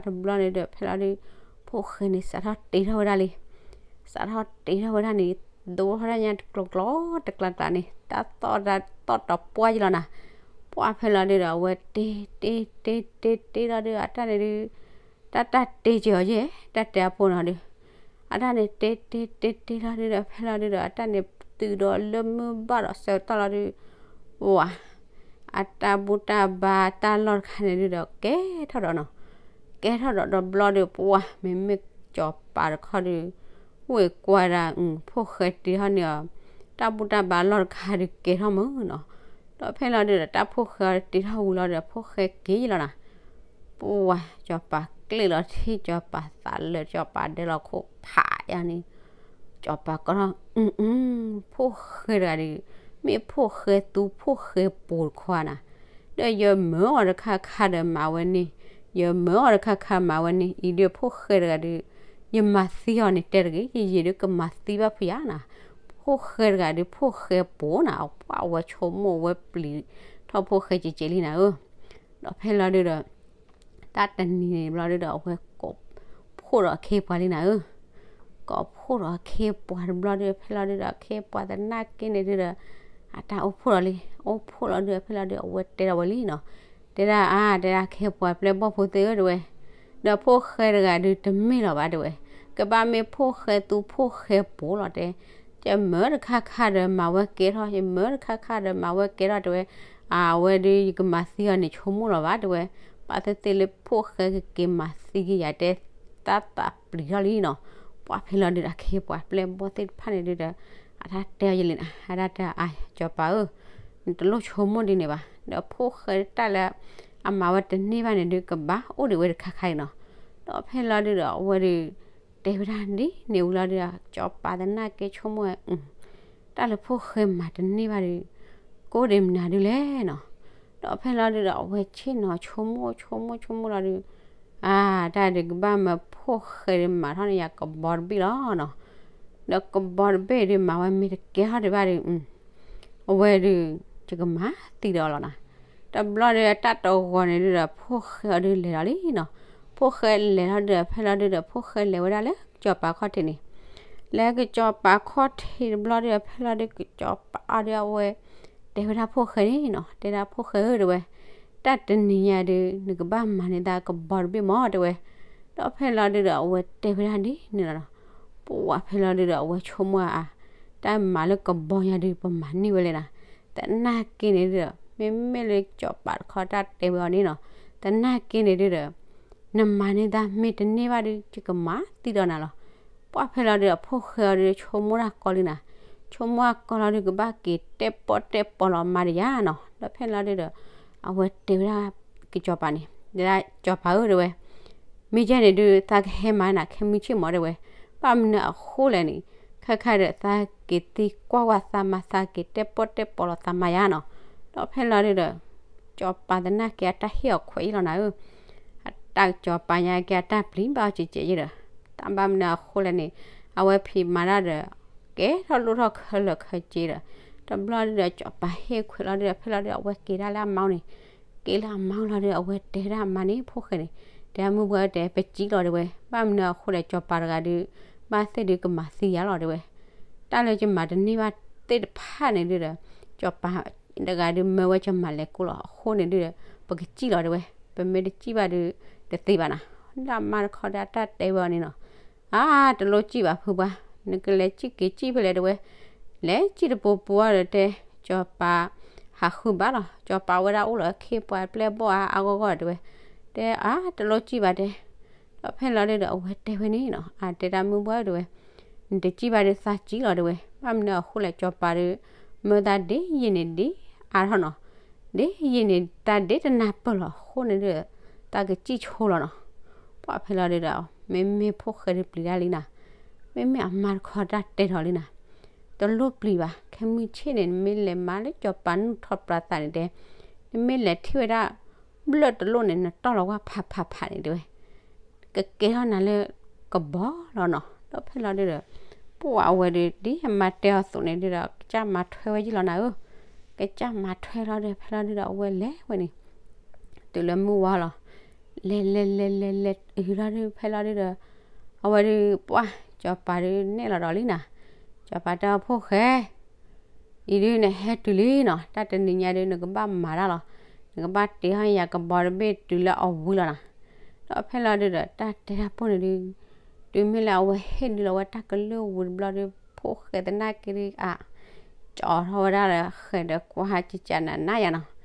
နီၤ. ပှၢ်တဘျီန့ၣ်ဒီး ဖဲလီၤဒုး ဖိၣ်ဃဲန့ၣ် စးထီၣ်တ့ထီၣ်ဝဲဒၣ်လံ. စးထီၣ်တ့ထီၣ်ဝဲဒၣ်န့ၣ် ဒိထီၣ်ဒၣ်ညါတကျိၤကျိၤတကျးကျးန့ၣ် တၢ်သီၣ်တၢ်သီၣ်တပှၢ်ယလီၤနၤ. ပှၢ်ဖဲလီၤဒုးဒီး အဝဲတ့တ့တ့တ့တ့လီၤဒုး အတၢ်န့ၣ်ဒုး တၢ်တၢ်တ့က့ၤအီၤယဲၢ် တၢ်တဲအဖိနီၤဒုး အတၢ်န့ၣ်တ့တ့တ့တ့လီၤဒုးဒီး ဖဲလီၤဒုးဒီး အတၢ်န့ၣ်တုၤဒီးလၢမုၢ်ဘၣ်ဒီးဆၢကတီၢ်လီၤဒုး ဝၤ အတၢ်ဘူၣ်တၢ်ဘါတၢ်လီၢ်တခါန့ၣ်ဒုးဒီး ကဲထီၣ်ဒီးနီၤ. ကဲထီၣ်ဒီးတဘျီဒုး ပှၢ်မ့မ့ၢ်စီၤပၤတခီဒုး ဝ့ၢ်ကွၢ်ဒၣ် ဖိၣ်ဃဲတ့ထီၣ်န့ၢ်အီၤ တၢ်ဘူၣ်တၢ်ဘါလီၢ်တခါဒုးကဲထီၣ်မုၢ်နီၤ. ဒီးဖဲလီၤဒုးဒီး တၢ်ဖိၣ်ဃဲအီၤတ့ထီၣ်ဝံၤလီၤဒီး ဖိၣ်ဃဲက့ၤယလီၤနၤ. ပှၢ်စီၤပၤကျ့ၣ်လီၤထံၣ် စီၤပၤသးလၢာ် စီၤပၤဒဲလီၤခိၣ်ဖးယါန့ၣ် စီၤပၤကီထီၣ် အ ဖိၣ်ဃဲတဂၤဒုး မ့ၢ်ဖိၣ်ဃဲသူဖိၣ်ဃဲပိၤတခီဧါနၤ. ဒီးယမၢအီၤတခါခါဒီးမၤဝဲန့ၣ်, ယမၢအီၤတခါခါမၤဝဲန့ၣ်, အံၤဒုးဖိၣ်ဃဲတဂၤဒုး ယမၤသံအီၤန့ၣ်တဲတဂ့ၤ, ယယံာ်ဒုးကမၤသံဘၣ်ဖုယါနၤ. ဖိၣ်ဃဲတဂၤဒုး ဖိၣ်ဃဲပိၤနၤ, ပှၢ်အဝဲဆိကမိၣ်ဝဲပျံၤထီၣ်ဖိၣ်ဃဲကဲးကဲးလံနၤဧၢ. ဒီးဖဲလီၤဒုးဒီး တၢ်တနံၤန့ၣ်ဘျီဒုးဒီး အဝဲကိးဖှိၣ်ဒီးအခ့အပှၤလံနၤဧၢ. ကိးဖှိၣ်ဒီးအခ့အပှၤတဘျီဒုး ဖဲလီၤဒုးဒီး အခ့အပှၤသနာ်က့န့ၣ်ဒုးဒီး အတၢ်အိၣ်ဖှိၣ်လီၤလံ. အိၣ်ဖှိၣ်လီၤဒုး ဖဲလီၤဒုး အဝဲတဲဒီးဝဲလံနီၤ. တဲဒၣ်အါ တဲဒၣ်အခ့အပှၤပျဲၢ်ဘီၣ်ဖိသ့ၣ်ဧၢ တဲဝဲ, ဒီးဖိၣ်ဃဲတဂၤဒုးတမ့ၢ်လီၤဘၣ် တဲဝဲ, ကဘၣ်မ့ၢ်ဖိၣ်ဃဲသူဖိၣ်ဃဲပိၤလီၤတဲ. ယမၢတခါခါဒီးမၤဝဲကဲထီၣ်, ယမၢတခါခါဒီးမၤဝဲကဲထီၣ် တဲဝဲ. အဝဲဒုးယကမၤသံအီၤန့ၣ်ဆိကမိၣ်လီၤဘၣ် တဲဝဲ. ဘၣ်သ့ၣ်သ့ၣ်လၢဖိၣ်ဃဲကက့ၤမၤသံက့ၤယၤတဲ တၢ်သးပျံၤထီၣ်လံနီၤ. ပှၢ်ဖဲလီၤဒုးဒီး အခ့အပှၤပျဲၢ်ဘီၣ်သ့ၣ်တဖၣ်န့ၣ်ဒုးဒီး အတၢ်တဲအီၤယလံနၤ, အတၢ်တဲအါ စီၤပၤဧၢ, နတလိၣ်ဆိကမိၣ်ဒ်န့ၣ်ဘၣ်. ဒီးဖိၣ်ဃဲတၢ်လၢ အမၤဝဲတန့ၢ်ဘၣ်န့ၣ်ဒုး ကဘၣ်အိၣ်ဒံးဝဲတခါခါအံၤနီၤ. ဒီးဖဲလီၤဒုးဒီး အဝဲဒုး တဲဝဲဒၣ်ဒ်န့ၣ်ဝံၤလီၤဒုးဒီး စီၤပၤသနာ်က့ဆိကမိၣ်ဝဲ တၢ်လၢဖိၣ်ဃဲမၤတန့ၢ်ဘၣ်ဒုး ကအိၣ်ဒံးမနုၤဒုးလဲၣ်နီၤ. ဒီးဖဲလီၤဒုးဒီး အဝဲဆ့ၣ်နီၤဆိကမိၣ်ဆိကမိၣ်ဆိကမိၣ်လီၤဒုး အါ တၢ်ဒုးကဘၣ်မၢဖိၣ်ဃဲဒုးမၤထီၣ်န့ၢ်ယၤကဘီတဘ့ၣ်လီၤနီၤ. ဒီးကဘီတဘ့ၣ်ဒုးမၤဝဲမ့ၢ်တကဲထီၣ်ဒံးဘၣ်ဒုး အဝဲဒုး ယကမၤသံဒီးအီၤလီၤနၤ. တဘျီဒုးအတၢ်တဂီၤန့ၣ်ဒုးဒီး ဖိၣ်ဃဲအီၤဒုးလဲၤလီၤလံနီၤ. ဖိၣ်ဃဲလဲၤလီၤဒုးဒီး ဖဲလီၤဒုးဒီး ဖိၣ်ဃဲလဲၤဝဲဒၣ်လၢစီၤပၤခီၣ်ထံးန့ၣ်. လၢကစီၤပၤခီၣ်ထံးတဘျီဒုးဒီး ဖဲလီၤဒုးကစီၤပၤအီၤဒုးအဝဲ တဲဝဲဒၣ်ဖိၣ်ဃဲန့ၣ်နီၤ, တဲဒၣ်ဖိၣ်ဃဲဧၢ တဲဝဲ, တၢ်တနံၤညါဒုး နကဘၣ်မၤန့ၢ်သးကဘီတဘ့ၣ်မး တဲဝဲ. ဒီးဖဲလီၤဒုးဒီး အဝဲတဲဝဲဒၣ်ဒ်န့ၣ်လီၤနီၤ. ပှၢ်ဖဲလီၤဒုးဒီး အဝဲဆိကမိၣ်အါ တၢ်မၤလၢကဘီညါဒုး ပမၤန့ၢ်ဝဲလဲၣ်နၤ. သနာ်က့န့ၣ်ဒုးဒီး မ့မ့ၢ်လၢစီၤပၤတခီတၢ်တဲဝဲအီၤန့ၣ်နီၤ, သနာ်က့န့ၣ်ဒုဒီး နမၤန့ၢ်တၢ်မ့ၢ်တန့ၢ်ဘၣ်ဒီး ယကမၤသံဒီးနၤလီၤ. ပှၢ်ဖဲလီၤဒုဒီး အဖိၣ်ဃဲအီၤဒုဒီး ဆိကမိၣ်တၢ်ကီလံနၤ, ဆိကမိၣ်တၢ်ကီလီၤဒုဒီး ကဘၣ်က့ၤတဲပီၣ်တဲပီလီၤမၤတယၤနီၤ. ဒီးဖဲလီၤဒုဒီး အဝဲတဲဝဲဒၣ်ကစီၤပၤန့ၣ်, တဲဒၣ်စီၤပၤဧၢ တဲဝဲ, မ့ၢ်ယဲန့ၣ်ဒု သးကဟဲမၤနၤခဲမုၢ်ဆ့ၣ်မး တဲဝဲ, ဘၣ်မနုၤအဃိလဲၣ်န့ၣ်, ခဲခါဒီးသးက့ၤသံကွၢ်ဝဲသးမါ သးက့ၤတဲပီၣ်တဲပီလီၤသးမါယၤနီၤ. ဒီးဖဲလီၤဒုဒီး စီၤပၤသနာ်က့အတၢ်ဟ့ၣ်အီၤခွဲးအံၤလီၤနၤဧၢ, အတၢ်စီၤပၤညါက့အတၢ်ပျံၤဘၣ်အီၤကဲးကဲးယဲဒီး, တၢ်ဘၣ်မနုၤအဃိလဲၣ်န့ၣ်, အဝဲဖံးမၤတၢ်ဒီး ကဲထီၣ်လိၣ်ထီၣ်ခဲလၢာ်ခဲဆ့ဒီး, တဘျီဒုဒီးစီၤပၤဟ့ၣ်ခွဲးလီၤဒုဒီး ဖဲလီၤဒုဒီး အဝဲက့ၤဒၣ်လၢအမါန့ၣ်, က့ၤလၢအမါလီၤဒုဒီး အဝဲတဲဒၣ်အမါန့ၣ် ဖိၣ်ဃဲန့ၣ်, တဲမုၢ်ပှၢ်တဲ ပစံၣ်လီၤတဲဝဲ, ဘၣ်မနုၤအဃိလဲၣ် စီၤပၤတဂၤဒု ဘၣ်သ့ၣ်ဒုကမၤသံယၤလီၤတဲဝဲ, တၢ်လၢယမၤတန့ၢ်ဘၣ်သ့ၣ်တဖၣ်န့ၣ်ဒုဒီး စီၤပၤတဂၤဒုမၢဝဲ ကမၤလဲၤကိၢ်လီၤ. အဃိန့ၣ်ဒုဒီး ပကစံၣ်လီၤတဲဝဲ, ပမ့ၢ်တစံၣ်ဘၣ်ဒု တသ့ဘၣ်နၤ. ဒီးအမါတခီဒီးအတၢ်တဲဝဲအီၤန့ၣ်နီၤ, အါ တလိၣ်စံၣ်ဘၣ်ဖုပှၢ်, နကလဲၤစံၣ်က့ၤစံၣ်ဖဲလဲၣ်တဲဝဲ, လဲၤစံၣ်တပူၤပူၤအီၤဒီးတဲ, စီၤပၤဟးဃုဘၣ်လီၤ, စီၤပၤဝဲဒၣ်အိၣ်လီၤခ့ပှၤပျဲၢ်ဘီၣ်အါအါဂီၢ်ဂီၢ်တဲဝဲ, တဲအါ တလိၣ်စံၣ်ဘၣ်တဲ ဒီးဖဲလီၤဒုဒီး အဝဲတဲဝဲန့ၣ်နီၤ, အါ တဲဒၣ်မုၢ်ပှၢ်တဲဝဲ, နတစံၣ်ဘၣ်ဒုးသးစံၣ်လီၤတဲဝဲ, ဘၣ်မနုၤအဃိလဲၣ် စီၤပၤဒုး မၢသးဒ်ယံာ်န့ၣ်ဒ်အါထီၣ်နီၤ, ဒ်ယံာ်န့ၣ်တၢ်ဒ်တနၢ်ပၢၢ်လီၤအဃိန့ၣ်ဒုး, သးကစံၣ်ဆိလီၤနီၤ. ပှၢ်ဖဲလီၤဒုဒီး မ့မ့ၢ်ဖိၣ်ဃဲဒုးပျံၤတၢ်လံနၤ, မ့မ့ၢ်အမါတခီတၢ်တဲထီၣ်လံနၤ, တလိၣ်ပျံၤဘၣ်, ခဲမုၢ်ဆ့ၣ်န့ၣ် နမ့ၢ်လဲၤမၤလၢစီၤပၤနုၢ်ထီၣ်ပြးသးန့ၣ်တဲ, နမ့ၢ်လဲၤထံၣ်ဝဲဒၣ် ဘျၢၣ်တလိၣ်န့ၣ် နတီၢ်လီၤဝဲဖးဖးဖးန့ၣ်တဲဝဲ, ကကဲထီၣ်နၤလၢကဘီလီၤနီၤ. ဒီးဖဲလီၤဒုဒီး ပှၢ်အဝဲဒုး ဒ်အမါတဲအီၤအသိးန့ၣ်ဒုဒီး ကစၢ်မၤထွဲဝဲယံာ်လီၤနၤဧၢ, ကစၢ်မၤထွဲလီၤဒုး ဖဲလီၤဒုဒီး အဝဲလဲၤဝဲန့ၣ် တုၤလၢမုၢ်ဝါလီၤ. လဲၤလဲၤလဲၤလဲၤလဲၤ အံၤလီၤဒုး ဖဲလီၤဒုဒီး အဝဲဒုး ပှၢ်စီၤပၤဒုးနဲၣ်လီၤဒီးလံနၤ, စီၤပၤတဲအီၤဖိၣ်ဃဲ အံၤဒုးနဟဲတုၤလံနီၤ, တၢ်တနံၤညါဒုး နကဘၣ်မၤတၢ်လီၤ, နကဘၣ်တ့ထီၣ်ယၤကဘီတဘ့ၣ်တုၤလၢအဝံၤလီၤနၤ. ဒီးဖဲလီၤဒုဒီး တၢ်တဲတၢ်ပိၢ်န့ၣ်ဒုး တုၤမ့ၢ်လၢအဝဲဟ့ၣ်ဒုးလီၤဝဲတၢ်ကလုၢ်ဝံၤတဘျီဒုး ဖိၣ်ဃဲသနာ်က့ဒုး အါ ကၠီထီၣ်ဝဲဒၣ်လၢဃဲးဒီးကွၢ်ဟး ကကနၤနးယၤနီၤ.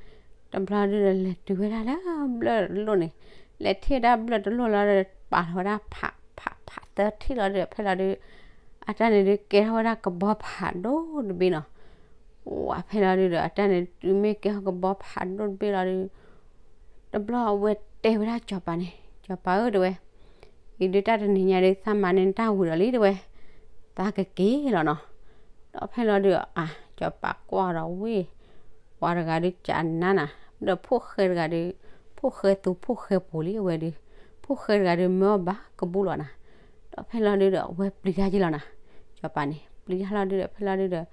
တဘျီဒုဒီး လဲၤတုၤဝဲဒၣ်လၢဘျၢၣ်တလိၣ်န့ၣ်, လဲၤထံၣ်ဝဲဒၣ်ဘျၢၣ်တလိၣ်လီၤဒီး ပာ်လီၤဝဲဒၣ်ဖးဖးဖးသၢထံၣ်လီၤဒုဒီး ဖဲလီၤဒုး အတၢ်န့ၣ်ဒုးကဲထီၣ်ဝဲဒၣ်ကဘီဖးဒိၣ်တဘ့ၣ်နီၤ. ဝဲဖဲလီၤဒုဒီး အတၢ်န့ၣ်ဒုးမ့ၢ်ကဲထီၣ်ကဘီဖးဒိၣ်တဘ့ၣ်လီၤဒုး တဘျီအဝဲတဲဝဲဒၣ်စီၤပၤန့ၣ်, စီၤပၤဧၢ တဲဝဲ, အံၤဒုးတၢ်တနံၤညါဒုး သးမၤန့ၢ်တၢ်ဝံၤဒီးလံတဲဝဲ, သးကက့ၤလီၤနီၤ. ဒီးဖဲလီၤဒုး အါ စီၤပၤကွၢ်ဒီးဝ့ၢ် ပှၤတဂၤဒုးကနါနၤ, ဒီးဖိၣ်ဃဲတဂၤဒုး ဖိၣ်ဃဲသူဖိၣ်ဃဲပူၤလံအဝဲဒုး, ဖိၣ်ဃဲတဂၤဒုးမၢအီၤဘၣ်ကဘူၣ်လီၤနၤ. ဒီးဖဲလီၤဒုဒီး အဝဲပျံၤတၢ်ယံာ်လီၤနၤ, စီၤပၤန့ၣ် ပျံၤတၢ်လီၤဒုဒီး ဖဲလီၤဒုဒီး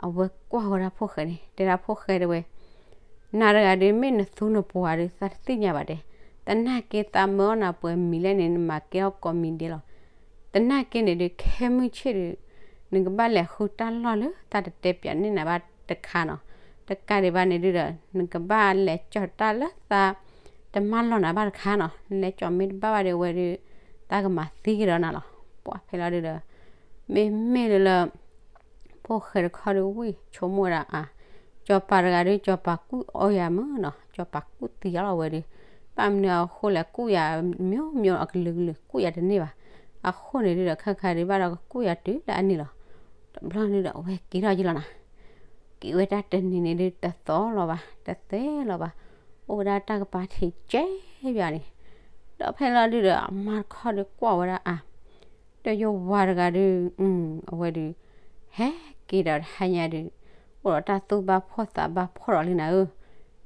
အဝဲကွၢ်ဝဲဒၣ်ဖိၣ်ဃဲန့ၣ် တဲဒၣ်ဖိၣ်ဃဲတဲဝဲ နၤတဂၤဒုး မ့ၢ်နသူနပှၤဒုး သးတသ့ၣ်ညါဘၣ်တဲ, သနာ်က့သးမၢအီၣ်နၤပှဲၤမံၤလဲၣ်န့ၣ် နမၤကဲထီၣ်ကိးမံၤဒဲးလီၤ. သနာ်က့န့ၣ်ဒုး ခဲမုၢ်ဆ့ၣ်ဒုး နကဘၣ်လဲၤဃုတၢ်လီၢ်လၢသးတတဲပၠးန့ၢ်နၤဘၣ်တခါနီၤ. တကးဒံးဘၣ်န့ၣ်ဒုဒီး နကဘၣ်လဲၤကၠီၤတၢ်လၢသးတမၢလီၤနၤဘၣ်တခါနီၤ. နလဲၤကၠီၤမ့ၢ်တဘၣ်ဘၣ်ဒီး အဝဲဒုး သးကမၤသံကဒီးနၤလီၤ. ပှၢ်ဖဲလီၤဒုဒီး မ့မ့ၢ်လၢ ဖိၣ်ဃဲတခီဒုးဝံၣ်ဆိကမိၣ်ဝဲဒၣ်အါ, စီၤပၤတဂၤဒုး စီၤပၤကူၣ်အီယၤမုၢ်နီၤ, စီၤပၤကူၣ်သံယၤလီၤဝဲဒုး, ဘၣ်မနုၤအဃိလဲၣ် ကူၣ်ယၤမျိုးမျိုးအကလုာ်ကလုာ် ကူၣ်ယၤတန့ၢ်ဘၣ်. အဃိန့ၣ်ဒုဒီး ခဲခါဒုးဘၣ်ဒီးကကူၣ်ယၤတုၤလၢအန့ၣ်လီၤ. တဘျီဒုဒီး အဝဲက့ၤထီၣ်ယံာ်လီၤနၤ. က့ၤဝဲတၢ်တနံၤန့ၣ်ဒုးတသီလီၤဘၣ် တသဲလီၤဘၣ်, အိၣ်ဝဲဒၣ်တၢ်ကပၤထံးကဲဘၣ်န့ၣ်, ဒီးဖဲလီၤဒုဒီး အမါတခီဒုးကွၢ်ဝဲဒၣ်အါ ဒီးယဝၤတဂၤဒုး အဝဲဒုး ဟဲက့ၤဒီးတဟါညါဒုး အိၣ်ဒီးတၢ်သူၣ်ဘၣ်ဖှီၣ်သးဘၣ်ဖှီၣ်ဒီးလံနၤဧၢ,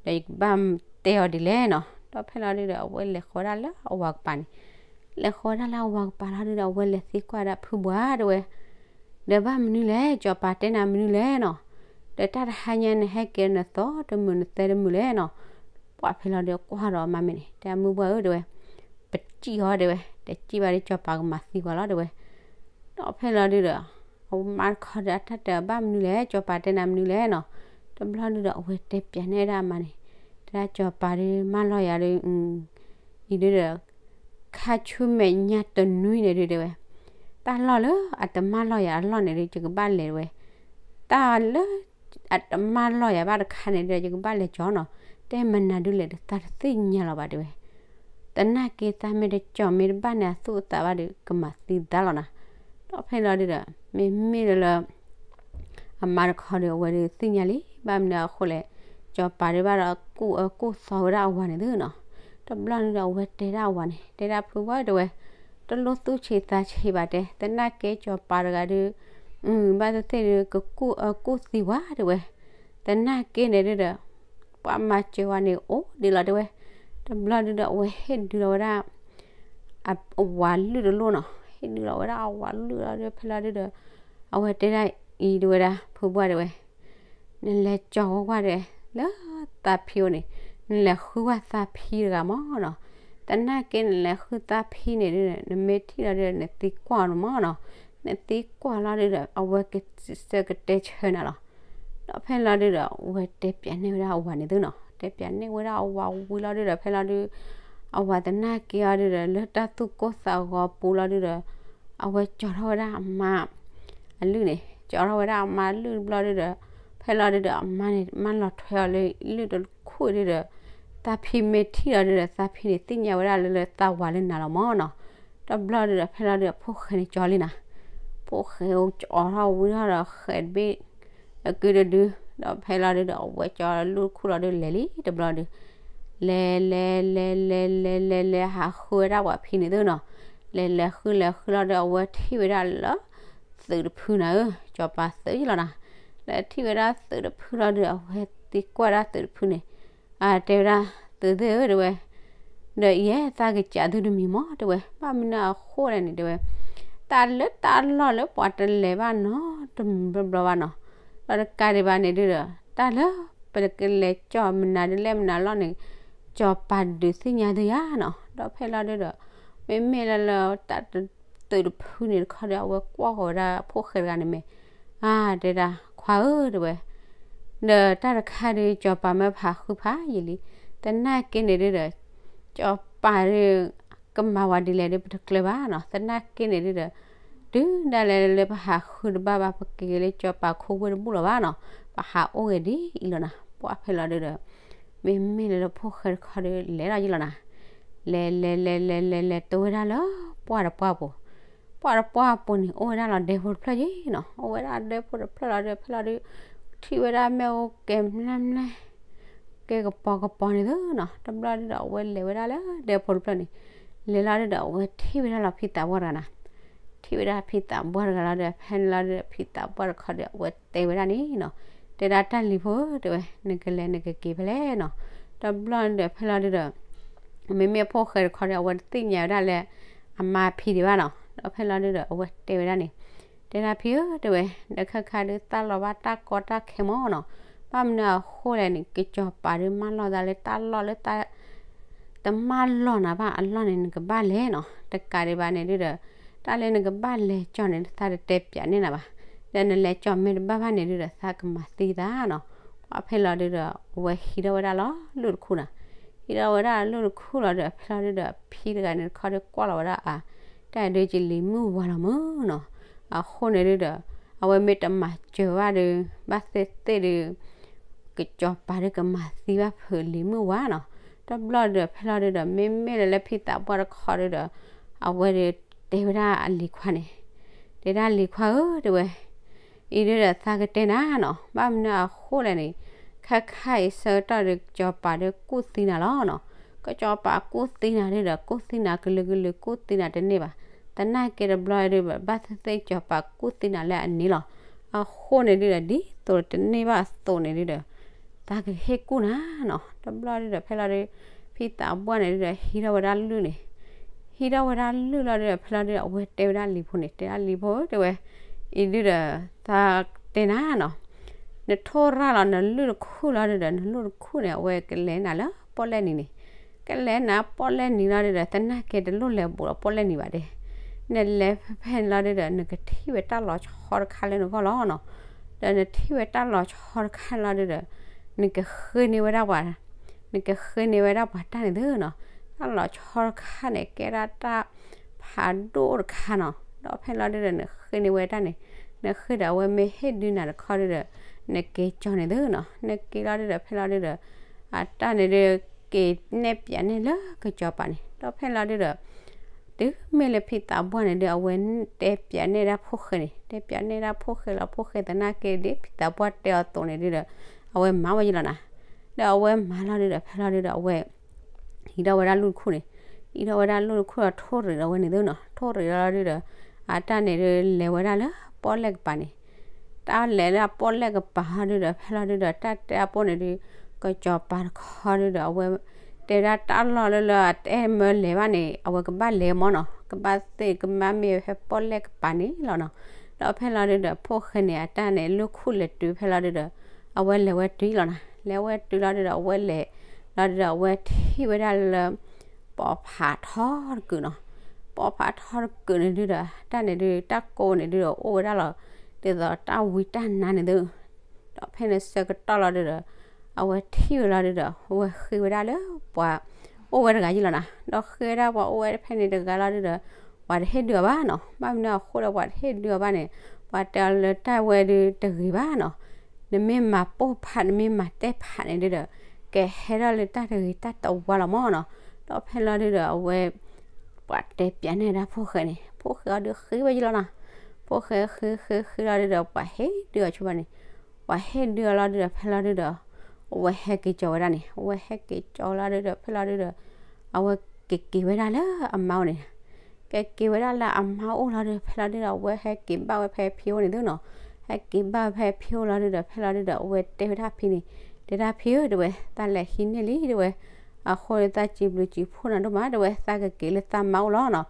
ဒီးယကဘၣ်တဲအီၤဒ်လဲၣ်နီၤ. ဒီးဖဲလီၤဒုဒီး အဝဲလဲၤဃီဒၣ်လၢအဝၤကပၤန့ၣ်, လဲၤဃီဒၣ်လၢအဝၤကပၤလီၤဒုဒီး အဝဲလဲၤသံကွၢ်ဒၣ်ဖုပှၢ်တဲဝဲ ဒီးဘၣ်မနုၤလဲၣ် စီၤပၤတဲနၤမနုၤလဲၣ်နီၤ, ဒီးတၢ်တဟါညါနဟဲက့ၤနသီတမုာ်နသဲတမုာ်လဲၣ်နီၤ. ပှၢ်ဖဲလီၤဒုးကွၢ်ဒီးမါမ့ၢ်န့ၣ် တဲမုၢ်ပှၢ်ဧၢတဲဝဲ, ပစံၣ်ဟီတဲဝဲ, တစံၣ်ဘၣ်ဒီးစီၤပၤကမၤသံပှၤလီၤတဲဝဲ. ဒီးဖဲလီၤဒုဒီး အမါတခီဒီးအတၢ်တဲဘၣ်မနုၤလဲၣ် စီၤပၤတဲနၤမနုၤလဲၣ်နီၤ. တဘျီဒုဒီး အဝဲတဲပၠးန့ၢ်ဒၣ်အမါန့ၣ်, တဲဒၣ်စီၤပၤဒုးမၢလီၤယၤဒုး အံၤဒုဒီး ခါဆူမဲာ်ညါတနွံန့ၣ်ဒုတဲဝဲ, တၢ်လီၢ်လၢအတမၢလီၤယၤအလီၢ်န့ၣ်ဒုး ယကဘၣ်လဲၤဝဲ, တၢ်လၢ အတမၢလီၢ်ယၤဘၣ်တခါန့ၣ်ဒီး ယကဘၣ်လဲၤကၠီနီၤ, တဲမနုၤဒုလဲၣ်ဒီး သးတသ့ၣ်ညါလီၤဘၣ်တဲဝဲ. သနာ်က့သးမ့ၢ်တကၠီမ့ၢ်တဘၣ်န့ၣ် အသူၣ်အသးဘၣ်ဒီး ကမၤသံသးလီၤနၤ. ဒီးဖဲလီၤဒုဒီး မ့မ့ၢ်လၢလၢ အမါတခီဒီး အဝဲဒီးသ့ၣ်ညါလံ, ဘၣ်မနုၤအဃိလဲၣ်, ကၠီၤပၤဒုးဘၣ်ဒီး ကူၣ်အၢကူၣ်သီဝဲဒၣ်အဝၤန့ၣ်သုနီၤ. တဘျီန့ၣ်ဒီး အဝဲတဲဒၣ်အဝၤန့ၣ်, တဲဒၣ်ဖုဝဲတဲဝဲ, တလိၣ်သူၣ်ဆံးသးဆံးဘၣ်တဲ, သနာ်က့ကၠီၤပၤတဂၤဒီး ဘၣ်သ့ၣ်သ့ၣ်ဒီး ကကူၣ်အၢကူၣ်သီဝဲတဲဝဲ. သနာ်က့န့ၣ်ဒုဒီး ပှၤမၤစၢၤဝဲန့ၣ် အိၣ်ဒံးလီၤတဲဝဲ. တဘျီဒုဒီး အဝဲဟ့ၣ်ဒုးလီၤဝဲဒၣ် အဝၤလုၢ်တလိၣ်နီၤ, ဟ့ၣ်ဒုးလီၤဝဲဒၣ်အဝၤလုၢ်လီၤဒီး ဖဲလီၤဒုဒီး အဝဲတဲဒၣ်အံၤတဲဝဲဒၣ် ဖုဘှၢ်တဲဝဲ, နလဲၤကၠီၤဝဲကွၢ်ဒီး လၢသးဖံအိၣ်န့ၣ် နလဲၤဃုကွၢ်သးဖံတဂၤမၢ်နီၤ. သနာ်က့နလဲၤဃုသးဖံန့ၣ်ဒုဒီး နမ့ၢ်ထံၣ်လီၤဒုဒီး နသံကွၢ်န့ၣ်မၢ်နီၤ. နသံကွၢ်လီၤဒုဒီး အဝဲကစၢၢ်ကတဲဆၢနၤလီၤ. ဒီးဖဲလီၤဒုဒီး အဝဲတဲပၠးန့ၢ်ဝဲဒၣ်အဝၤန့ၣ်သုနီၤ, တဲပၠးန့ၢ်ဝဲဒၣ်အဝၤဝံၤလီၤဒုဒီး ဖဲလီၤဒု အဝၤသနာ်က့အီၤဒုဒီး လၢတၢ်သူၣ်ကိၢ်သးဂီၤပူၤလီၤဒုဒီး အဝဲကၠီၤထီၣ်ဝဲဒၣ်အမါ အလုၢ်န့ၣ်, ကၠီၤထီၣ်ဝဲဒၣ်အမါလုၢ်တဘျီဒုဒီး ဖဲလီၤဒုဒီး အမါန့ၣ် မၢလီၤထွဲအီၤလၢလုၢ်တခူၣ်ဒုဒီး သးဖံမ့ၢ်ထံၣ်လီၤဒုဒီး သးဖံန့ၣ်သ့ၣ်ညါဝဲဒၣ်လၢလၢသးဝၤလၢနၤလီၤမၢ်နီၤ. တဘျီဒုဒီး ဖဲလီၤဒုဒီး ဖိၣ်ဃဲန့ၣ်ကၠီၤလံနၤ, ဖိၣ်ဃဲအိၣ်ကၠီၤထီၣ်ဝံၤထီၣ်ဒီး ဃဲးတဘ့ၣ် အကုတဒု, ဒီးဖဲလီၤဒုဒီး အဝဲကၠီၤလုၢ်တခူၣ်လီၤဒု လဲၤလံတဘျီဒု လဲၤလဲၤလဲၤလဲၤလဲၤလဲၤလဲၤ ဟးဃုဝဲဒၣ်ပှၤဖံန့ၣ်သုနီၤ. လဲၤလဲၤဃုလဲၤဃုလီၤဒီး အဝဲထံၣ်ဝဲဒၣ်လၢ သုးတဖုနၤဧၢ, ကၠီၤပၤသုးယလီၤနၤ. လဲၤထံၣ်ဝဲဒၣ်သုးတဖုလီၤဒီး အဝဲသံကွၢ်ဒၣ်သုးတဖုန့ၣ်, အတဲဝဲဒၣ် သုးသ့ၣ်ဧၢတဲဝဲ, ဒီးယဲသးကစးသုတမံၤမၢ်တဲဝဲ, ဘၣ်မနုၤအဃိလဲၣ်န့ၣ်တဲဝဲ, တၢ်လၢတၢ်လီၢ်လၢပှၤတလဲၤဘၣ်နီတမံၤဘျီဘျီဘၣ်နီၤ. ဒီးတကးဒံးဘၣ်န့ၣ်ဒုဒီး တၢ်လၢပကလဲၤကၠီၤမနုၤဒ်လဲၣ်မနုၤလီၢ်န့ၣ် ကၠီၤပၤဒုးသ့ၣ်ညါသုယါနီၤ. ဒီးဖဲလီၤဒုဒီး မ့မ့ၢ်လၢလၢတၢ်သုးတဖုန့ၣ်တခီဒီး အဝဲကွၢ်ဃီၤဝဲဒၣ်ဖိၣ်ဃဲတဂၤန့ၣ်မ့ၢ်, အါ တဲဒၣ် ခွါဧၢတဲဝဲ, ဒီးတၢ်တခါဒုး ကၠီၤပၤမၢဖးဃုဖးယံာ်လံ, သနာ်က့န့ၣ်ဒုဒီး ကၠီၤပၤဒုး ကမၤဝဲဒ်လဲၣ်ဒုး ပတကျၢၤဘၣ်နီၤ. သနာ်က့န့ၣ်ဒုဒီး တုၤဒၣ်လဲာ်လၢပဟးဃုတဘၣ်ဘၣ် ပက့ၤလၢကၠီၤပၤခိဝ့ၢ်တဘူၣ်လီၤဘၣ်နီၤ, ပဟးအိၣ်ဂ့ၤဒ်အံၤလီၤနၤ. ပှၢ်ဖဲလီၤဒုဒီး မ့မ့ၢ်လၢလၢဖိၣ်ဃဲတခီဒီး လဲၤလီၤယလီၤနၤ. လဲၤလဲၤလဲၤလဲၤလဲၤလဲၤ တုၤဝဲဒၣ်လၢပှၢ်တပှၢ်ပူၤ, ပှၢ်တပှၢ်ပူၤန့ၣ် အိၣ်ဝဲဒၣ်လီၤဒဲဖိတဖျၢၣ်ယံၤနီၤ. အိၣ်ဝဲဒၣ်ဒဲဖိတဖျၢၣ်လီၤဒီး ဖဲလီၤဒု ထံၣ်ဝဲဒၣ်မ့ၣ်အူကဲၤမျၢ်မျၢ် ကဲကပီၤကပီၤန့ၣ်သုနီၤ. တဘျီဒုဒီး အဝဲလဲၤဝဲဒၣ်လၢဒဲဖိတဖျၢၣ်န့ၣ်, လဲၤလီၤဒုဒီး အဝဲထံၣ်ဝဲဒၣ်လီၤဖံသးပှၢ်တဂၤနၤ. ထံၣ်ဝဲဒၣ်ဖံသးပှၢ်တဂၤလီၤဒီး ဖဲန့ၣ်လီၤဒုဒီး ဖံသးပှၢ်တခီဒီး အဝဲတဲဝဲဒၣ်န့ၣ်နီၤ, တဲဒၣ်တၢ်လံၤဖိဧၢတဲဝဲ, နကလဲၤနကက့ၤဖဲလဲၣ်နီၤ. တဘျီဒုဒီး ဖဲလီၤဒုဒီး မ့မ့ၢ်ဖိၣ်ဃဲတခီဒီး အဝဲတသ့ၣ်ညါဝဲဒၣ်လၢအမါဖံဒံးဘၣ်နီၤ. ဒီးဖဲလီၤဒုဒီး အဝဲတဲဝဲဒၣ်န့ၣ်, တဲဒၣ်ဖံဧၢတဲဝဲ, ဒီးခဲခါဒုး သးလီၤဘၣ်တၢ်ကီတၢ်ခဲမၢ်နီၤ. ဘၣ်မနုၤအဃိလဲၣ်န့ၣ် ကၠီၤပၤဒုးမၢလီၤသးလၢတၢ်လီၢ်လၢတၢ် တမၢလီၤနၤဘၣ်အလီၢ်န့ၣ် နကဘၣ်လဲၤနီၤ. တကးဒံးဘၣ်န့ၣ်ဒုဒီး တၢ်လၢနကဘၣ်လဲၤကၠီၤန့ၣ် သးတတဲပၠးန့ၢ်နၤဘၣ်. ဒီးနလဲၤကၠီၤမ့ၢ်တဘၣ်ဘၣ်န့ၣ်ဒုဒီး သးကမၤသံသးနီၤ. ပှၢ်ဖဲလီၤဒုဒီး အဝဲဟံးထီၣ်ဝဲဒၣ်လီၤလုၢ်တခူၣ်နၤ. ဟံးထီၣ်ဝဲဒၣ်လီၤလုၢ်တခူၣ်လီၤဒီး ဖဲလီၤဒုဒီး ဖံတဂၤန့ၣ်တခီဒီးကွၢ်လီၤဝဲဒၣ်အါ, တၢ်ဒုးကလံၤမုၢ်ဝါလီၤမၢ်နီၤ. အဃိန့ၣ်ဒုဒီး အဝဲမ့ၢ်တမၤစၢၤဘၣ်ဒီး ဘၣ်သ့ၣ်သ့ၣ်ဒီး ကၠီၤပၤဒုးကမၤသံဘၣ်ဖုးလံၤမုၢ်ဝါနီၤ. တဘျီဒုဒီး ဖဲလီၤဒုဒီး မ့မ့ၢ်လၢလၢဖံသးပှၢ်တခီဒုဒီး အဝဲဒုးတဲဝဲဒၣ်အလံၤခွါန့ၣ်, တဲဒၣ်လံၤခွါဧၢတဲဝဲ, အံၤဒုဒီးသးကတဲနၤနီၤ, ဘၣ်မနုၤအဃိလဲၣ်န့ၣ်, ခါခါအံၤဆၢကတီၢ်ဒုး ကၠီၤပၤဒုးကူၣ်သံနၤလီၤနီၤ. ကၠီၤပၤကူၣ်သံနၤဒုဒီး ကူၣ်သံနၤကလုာ်ကလုာ်ကူၣ်သံနၤတန့ၢ်ဘၣ်. သနာ်က့တဘျီဒုဒီး ဘၣ်သ့ၣ်သ့ၣ်ကၠီၤပၤကူၣ်သံနၤလၢအန့ၣ်လီၤ. အဃိန့ၣ်ဒုဒီး ဒ်သိးတန့ၢ်ဘၣ်အသိးန့ၣ်ဒုဒီး သးကဟ့ၣ်ကူၣ်နၤနီၤ. တဘျီဒုဒီး ဖဲလီၤဒု ဖံသးပှၢ်န့ၣ်ဒုဒီး ဟံးထီၣ်ဝဲဒၣ်လုၢ်န့ၣ်, ဟံးထီၣ်ဝဲဒၣ်လုၢ်လီၤဒုဒီး ဖဲလီၤဒုဒီး အဝဲတဲဝဲဒၣ်လံၤဖိန့ၣ်, တဲဒၣ်လံၤဖိဧၢတဲဝဲ, အံၤဒုဒီး သးတဲနၤနီၤ, နထိၣ်ရၣ်လီၤနလုၢ်တခူၣ်လီၤဒုဒီး နလုၢ်တခူၣ်န့ၣ် အဝဲကလဲၤနၤလၢပီၣ်လဲၣ်နံၤန့ၣ်, ကလဲၤနၤပီၣ်လဲၣ်နံၤလီၤဒုဒီး သနာ်က့တလိၣ်လဲၤဘူးလီၤပီၣ်လဲၣ်နံၤဘၣ်ဒဲး, နလဲၤဖဲန့ၣ်လီၤဒုဒီး နကထံၣ်ဝဲတၢ်လီၤဆီတခါလၢနဂီၢ်လီၤနီၤ. ဒီးနထံၣ်ဝဲတၢ်လီၤဆီတခါန့ၣ်လီၤဒုဒီး နကဃ့န့ၢ်ဝဲဒၣ်ပှၤ, နကဃ့န့ၢ်ဝဲဒၣ်ပှၤတၢ်န့ၣ်သုနီၤ. တၢ်လီၤဆီတခါန့ၣ် ကဲဒၣ်တၢ်ဖးဒိၣ်တခါနီၤ. ဒီးဖဲလီၤဒုဒီး နဃ့န့ၢ်ဝဲတၢ်န့ၣ်, နဃ့ဒီးအဝဲမ့ၢ်ဟ့ၣ်ဒုးနၤတခီဒုဒီး နက့ၤကၠီန့ၣ်သုနီၤ, နက့ၤလီၤဒုဒီး ဖဲလီၤဒုဒီး အတၢ်န့ၣ်ဒုး က့ၤနဲၣ်ပၠးနဲၣ်လၢကစီၤပၤန့ၣ် ဒီးဖဲလီၤဒုဒီး တုၤမ့ၢ်လၢဖံသးပှၢ်န့ၣ်ဒုး အဝဲတဲပၠးနဲၣ်ဒၣ်ဖိၣ်ဃဲန့ၣ် တဲပၠးနဲၣ်ဒၣ်ဖိၣ်ဃဲလီၤ, ဖိၣ်ဃဲသနာ်က့ဒ်ဖံသးပှၢ်တဲအီၤအသိးန့ၣ်ဒုဒီး အဝဲမၤဝဲယလီၤနၤ. ဒီးအဝဲမၤလီၤဒုဒီး ဖဲလီၤဒုဒီး အဝဲ ဟံးထီၣ်ဝဲဒၣ်လူၢ်တခူၣ်န့ၣ်, ဟံးထီၣ်ဝဲဒၣ်လူၢ်တခူၣ်ဒီး ထိၣ်ရံးဒီးဝဲန့ၣ်သုနီၤ, ထိၣ်ရံးလီၤဒုဒီး အတၢ်န့ၣ်ဒုး လဲၤဝဲဒၣ်လၢပီၣ်လဲၣ်ကပၤန့ၣ်, တၢ်လဲၤလၢပီၣ်လဲၣ်ကပၤဟီဒုဒီး ဖဲလီၤဒုဒီး တၢ်တဲအပိၢ်န့ၣ်ဒုး ကစီၤပၤတခီဒုဒီး အဝဲ တဲဒၣ်တၢ်လီၢ်လၢလၢအတအဲၣ်မၢလဲၤဘၣ်န့ၣ် အဝဲကဘၣ်လဲၤမၢနီၤ, ကဘၣ်သ့ၣ်ကမၣ်မ့ၢ်ဖဲပီၣ်လဲၣ်ကပၤန့ၣ်လီၤနီၤ. ဒီးဖဲလီၤဒုဒီး ဖိၣ်ဃဲန့ၣ် အတၢ်န့ၣ် လူၢ်ခူၣ်လဲၤတုၤဖဲလီၤဒုဒီး အဝဲလဲၤဝဲတုၤလီၤနီၤ, လဲၤဝဲတုၤလီၤဒုဒီး အဝဲလဲၤ လီၤဒုဒီးအဝဲထံၣ်ဝဲဒၣ်လၢ ပိာ်ဖးထီတကုာ်နီၤ, ပိာ်ဖးထီတကုာ်န့ၣ်ဒုဒီး တၢ်န့ၣ်ဒု တၢ်ကိးန့ၣ်ဒုဒီး အိၣ်ဝဲဒၣ်လီၤ ဒ်သိးတၢ်ဝံတၢ်နါန့ၣ်သု, ဒီးဖဲန့ၣ်ဆၢကတီၢ်လီၤဒုဒီး အဝဲထံၣ်ဝဲလီၤဒုဒီး အဝဲဃ့ဝဲဒၣ်လၢပှၤအိၣ်ဝဲတဂၤယလီၤနၤ, ဒီးဃ့ဝဲဒၣ်ပှၤအိၣ်ဝဲဖဲန့ၣ်တဂၤလီၤဒုဒီး ပှၤတဟ့ၣ်ဒုအီၤဘၣ်နီၤ, ဘၣ်မနုၤအဃိဒီးပှၤတဟ့ၣ်ဒုအီၤဘၣ်န့ၣ် ပှၤတဲအီၤလၢတၢ်ဝဲဒုတဂ့ၤဘၣ်နီၤ, နမ့ၢ်မၤပိၢ်ဖး နမ့ၢ်မၤတဲဖးန့ၣ်ဒုဒီး ကဟဲထီၣ်လၢတၢ်တဂ့ၤတၢ်တဝါလီၤမၢနီၤ. ဒီးဖဲလီၤဒုဒီး အဝဲ ပှၤတဲပၠးနဲၣ်ဒၣ်ဖိၣ်ဃဲန့ၣ် ဖိၣ်ဃဲအီၤဒုဃ့ဝဲယလီၤနၤ, ဖိၣ်ဃဲဃ့ဃ့ဃ့လီၤဒုဒီး ပှၤဟ့ၣ်ဒုအီၤဆိဘၣ်န့ၣ်, ပှၤဟ့ၣ်ဒုအီၤလီၤဒုဒီး ဖဲလီၤဒုဒီး အဝဲဟဲက့ၤကၠီဝဲဒၣ်န့ၣ်, အဝဲဟဲက့ၤကၠီလီၤဒုဒီး ဖဲလီၤဒုဒီး အဝဲက့ၤက့ၤဝဲဒၣ်လၢအမါအိၣ်န့ၣ် ကက့ၤဝဲဒၣ်လၢအမါအိၣ်လီၤဒုဒီး ဖဲလီၤဒုဒီး အဝဲဟဲက့ၤဘၣ်ဝဲဖဲဖံအိၣ်န့ၣ်သုနီၤ, ဟဲက့ၤဘၣ်ဝဲဖဲဖံအိၣ်လီၤဒုဒီး ဖဲလီၤဒုဒီး အဝဲတဲဝဲဒၣ်ဖံန့ၣ်, တဲဒၣ်ဖံဧၢ တဲဝဲ သးလဲၤဟံးန့ၢ်လံ တဲဝဲ, အဃိသးစံးဘျုးစံးဖှိၣ်နၤဒိၣ်မး တဲဝဲ သးကက့ၤလၢသးမါအိၣ်လီၤနီၤ.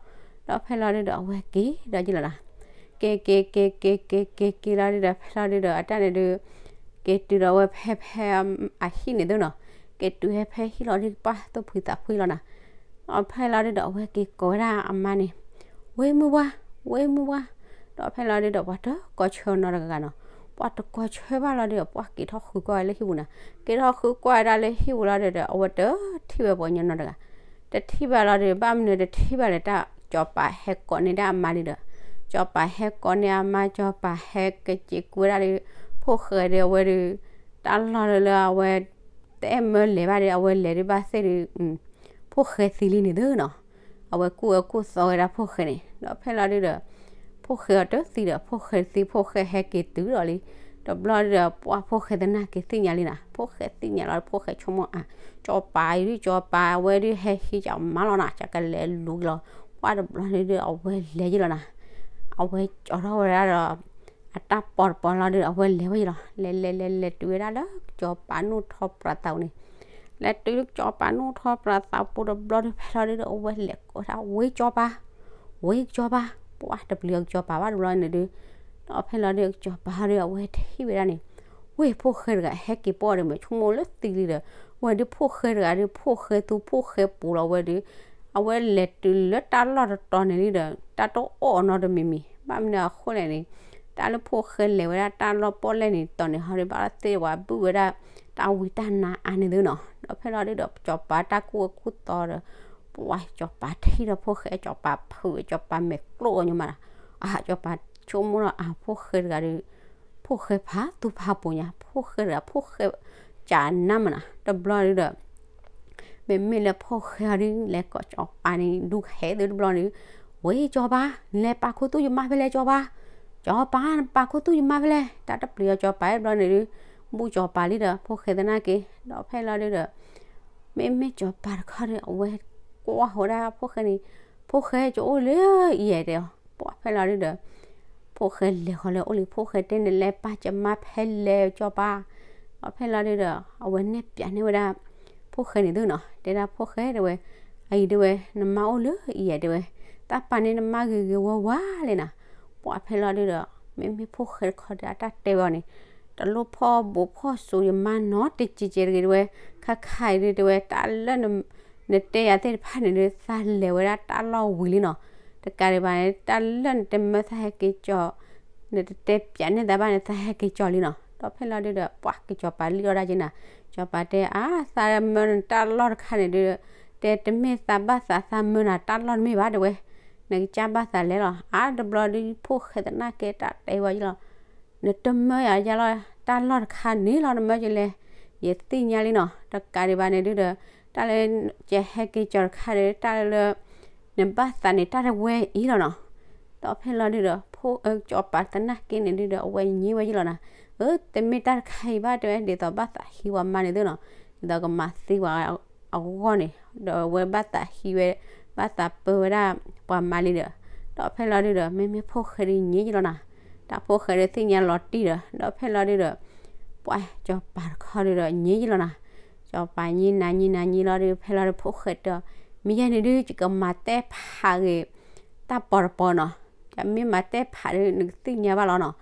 ဒီးဖဲလီၤဒုဒီး အဝဲက့ၤဒီးယလီၤနၤ, က့ၤက့ၤက့ၤက့ၤက့ၤက့ၤက့ၤလီၤဒုဒီး ဖဲလီၤဒုဒီး အတၢ်န့ၣ်ဒု က့ၤတုၤဒီးအဝဲဖဲဖဲအဟံၣ်န့ၣ်သုနီၤ, က့ၤတုၤဟဲဖဲဟံၣ်လီၤဒု ပှၢ်သူၣ်ဖှံသးဖှံလီၤနၤ. ဒီးဖဲလီၤဒုဒီး အဝဲက့ၤကိးဝဲဒၣ်အမါန့ၣ်, ဝ့ၢ်မုၢ်ဝါ, ဝ့ၢ်မုၢ်ဝါ, ဒီးဖဲလီၤဒုဒီး ပှၤတကိးဆၢနီတဂၤနီၤ, ပှၤတကိးဆၢဘၣ်လီၤဒုဒီး ပှၤက့ၤထီၣ်ဃုကွၢ်ဝဲလၢဟံၣ်ပူၤနၤ, က့ၤထီၣ်ဃုကွၢ်ဝဲဒၣ်လၢဟံၣ်ပူၤလီၤဒုဒီး အဝဲတထံၣ်ဝဲပှၤကညီနီတဂၤ, တထံၣ်ဘၣ်လီၤဒု ဘၣ်မနုၤတထံၣ်ဘၣ်လဲၣ် တၢ်စီၤပၤဟဲကိးန့ၢ်ဒၣ်အမါလံဒီး, စီၤပၤဟဲကိးန့ၢ်အမါ စီၤပၤဟဲကစံးကွဲဒၣ်ဒု ဖိၣ်ဃဲဒု အဝဲဒု တၢ်လီၢ်လၢလၢအဝဲ တအဲၣ်မၢလဲၤဘၣ်ဒီး အဝဲလဲၤဒုးဘၣ်သ့ၣ်ဒုး ဖိၣ်ဃဲသံလံန့ၣ်သုနီၤ, အဝဲကူၣ်အၢကူၣ်သီဝဲဒၣ်ဖိၣ်ဃဲန့ၣ် ဒီးဖဲလီၤဒုဒီး ဖိၣ်ဃဲအီၤတသံဒီး ဖိၣ်ဃဲတသံ ဖိၣ်ဃဲဟဲက့ၤတုၤဒီးလံ, တဘျီဒုဒီး ပှၢ်ဖိၣ်ဃဲသနာ်က့ၤသ့ၣ်ညါလံနၤ, ဖိၣ်ဃဲသ့ၣ်ညါလီၤ ဖိၣ်ဃဲဆိကမိၣ်အါ, စီၤပၤအံၤဒု စီၤပၤအဝဲဒုးဟဲဟံးကမါလီၤနၤ, ကလဲၤလူၤလီၤ, ပှၢ်တဘျီဒုဒီး အဝဲလဲၤယလီၤနၤ, အဝဲကၠီထီၣ်ဝဲဒၣ်ဒီး အတၢ်ပီၤတပီၤလီၤဒုဒီး အဝဲလဲၤဝဲယလီၤ, လဲၤလဲၤလဲၤလဲၤတုၤဝဲဒၣ်လၢစီၤပၤနီၣ်ထီပြးသးပူၤန့ၣ်, လဲၤတုၤလၢစီၤပၤနီၣ်ထီပြးသးပူၤတဘျီဒုး ဖဲလီၤဒုဒီး အဝဲလဲၤကိးဒၣ် ဝ့ၢ်စီၤပၤ, ဝ့ၢ်စီၤပၤ, ပှၢ်တပျံၤအီၤစီၤပၤဘၣ်တဘျီန့ၣ်ဒုး, ဒီးဖဲလီၤဒုဒီးစီၤပၤဟီဒုး အဝဲထံၣ်ဝဲဒၣ်န့ၣ်, ဝ့ၢ်ဖိၣ်ဃဲတဂၤဟဲက့ၤပိာ်ဒီး မ့ၢ်ဆိကမိၣ်လၢသံလံဒီး ဝဲဒုးဖိၣ်ဃဲတဂၤဒုး ဖိၣ်ဃဲသူဖိၣ်ဃဲပူၤလီၤဝဲဒုး, အဝဲလဲၤတုၤလၢတၢ်လီၢ်တတီၤန့ၣ်လံဒီး တၢ်တအိၣ်အီၤနီတမံၤမံၤ, ဘၣ်မနုၤအဃိလဲၣ်န့ၣ်, တၢ်လၢဖိၣ်ဃဲလဲၤဝဲဒၣ်တၢ်လီၢ်ပီၣ်လဲၣ်န့ၣ် တီၤန့ၣ်ဟီဒုး ဘၣ်သ့ၣ်ဝဲဘုၣ်ဝဲဒၣ် တၢ်ဝံတၢ်နါအါန့ၣ်သုနီၤ, ဒီးဖဲလီၤဒုဒီး စီၤပၤတၢ်ကူၣ်အၢကူၣ်သီဒီး ပှၤစီၤပၤထံၣ်ဒီးဖိၣ်ဃဲ စီၤပၤဖုး စီၤပၤမဲာ်ကျိၣ်အီၤညီမးနီၤ, အၢ စီၤပၤဆိကမိၣ်ဒီး အၢ ဖိၣ်ဃဲတဂၤဒီး ဖိၣ်ဃဲဖးသူၣ်ဖးပူၤညါ ဖိၣ်ဃဲတဂၤ ဖိၣ်ဃဲကနါမးနီၤ, တဘျီဒုဒီး မ့မ့ၢ်လၢဖိၣ်ဃဲအီၤဒုး လဲၤကိးစီၤပၤန့ၣ် ဒုးကဟဲသုတဘျီန့ၣ်, ဝ့ၢ်စီၤပၤ နလဲၤပာ်ခူသူၣ်ယမါဖဲလဲၣ်စီၤပၤ, စီၤပၤနပာ်ခူသူၣ်ယမါဖဲလဲၣ်, တၢ်တပျံၤအီၤစီၤပၤတဘျီန့ၣ်ဒုး, ဘူၣ်စီၤပၤလံဒီး ဖိၣ်ဃဲသနာ်က့, ဒီးဖဲလီၤဒုဒီး မ့မ့ၢ်စီၤပၤတခီဒီး အဝဲကွၢ်ဃီဒၣ်ဖိၣ်ဃဲန့ၣ်, ဖိၣ်ဃဲကအိၣ်လၢအံၤဧါတဲအီၤ, ပှၤဖဲလီၤဒုဒီး ဖိၣ်ဃဲလဲၤဃီၤလၢအအိၣ်လံ, ဖိၣ်ဃဲတဲနလဲၤပာ်ကမါဖဲလဲၣ်စီၤပၤ, ဒီးဖဲလီၤဒုဒီး အဝဲနဲၣ်ပျးန့ၢ်ဝဲဒၣ် ဖိၣ်ဃဲန့ၣ်သုနီၤ, တဲဒၣ်ဖိၣ်ဃဲတဲဝဲ, အံၤတဲဝဲ နမါအိၣ်လၢအံၤဧါတဲဝဲ, တၢ်ပာ်န့ၢ်နမါဂ့ၤဂ့ၤဝါဝါလဲၣ်နၤ, ပှၤဖဲလီၤဒုဒီး မ့မ့ၢ်ဖိၣ်ဃဲတခီဒီး အတၢ်တဲဝဲအီၤန့ၣ် တလိၣ်ဖီၣ်ဘူးဖီၣ်စူၤယမါနီတကဲးကဲးတဂ့ၤတဲဝဲ, ခါခါအံၤဒုတဲဝဲ တၢ်လၢ နတဲယၤသ့ၣ်တဖၣ်န့ၣ်ဒုး သးလဲၤဝဲဒၣ်တၢ်လီၢ်ဝံၤလံနီၤ, တကးဒံးဘၣ်န့ၣ် တၢ်လၢနတမၢသးဟဲက့ၤကၠီ နတတဲပျးန့ၢ်သးဘၣ်န့ၣ် သးဟဲက့ၤကၠီလံနီၤ, ဒီးဖဲလီၤဒုဒီး ပှၤကစီၤပၤလံၣ်အီၣ်ဒၣ်က့နၤ, စီၤပၤတဲ အါ သးမၢနတၢ်လီၢ်တခါန့ၣ်ဒုး တဲတမ့ၢ်သးဘၣ်သး သးမၢနၤတၢ်လီၢ်တမ့ၢ်ဘၣ်တဲဝဲ, နကစၢ်ဘၣ်သးလဲၤလီၤ, အါ တဘျီဒုး ဖိၣ်ဃဲသနာ်က့တၢ်တဲဝဲယလီၤ, နတမၢယၤယလီၤ တၢ်လီၢ်တခါန့ၣ်လီၤ နမၢကလဲၤ, ယသ့ၣ်ညါလံနီၤ, တကးဒံးဘၣ်န့ၣ်ဒုဒီး တၢ်လၢ ကဟဲက့ၤကၠီၤတခါဒီး တၢ်လၢ နဘၣ်သးန့ၣ်တၢ်တဝဲအံၤလီၤနီၤ. ဒီးဖဲလီၤဒုဒီး ဖိ ကၠီၤပၤသနာ်က့န့ၣ်ဒုဒီး အဝဲညံဝဲယလီၤနီၤ, အၢ တမ့ၢ်တၢ်တခါအံၤဘၣ် တဲဝဲ ဒ်သိးဘၣ်သးဟံးပှၤမါန့ၣ်သုနီၤ, ဒ်သိးကမၤသံပှၤအဂီၢ်န့ၣ် ဒီးအဝဲဘၣ်သးဟံးဝဲ ဘၣ်သးပၢဝဲဒၣ်ပှၤမါလံဒီး, ဒီးဖဲလီၤဒုဒီး မ့မ့ၢ်ဖိၣ်ဃဲဒုညံယလီၤနီၤ, တၢ်ဖိၣ်ဃဲဒုသ့ၣ်ညါလီၤတံၢ်ဒီး ဒီးဖဲလီၤဒုဒီး ပှၤကၠီၤပၤတခီဒုဒီး ညံယလီၤနီၤ, ကၠီၤပၤညံနၤညံနၤညံလီၤဒု ဖဲလီၤဒုဖိၣ်ဃဲတဲအီၤ, မ့ၢ်ယဲန့ၣ်ဒု ယကမၤတဲဖးဂ့ၤ တၢ်ပီၤတပီၤနီၤ, ယမ့ၢ်မၤတဲဖးဒု နကသ့ၣ်ညါဘၣ်လီၤနီၤ,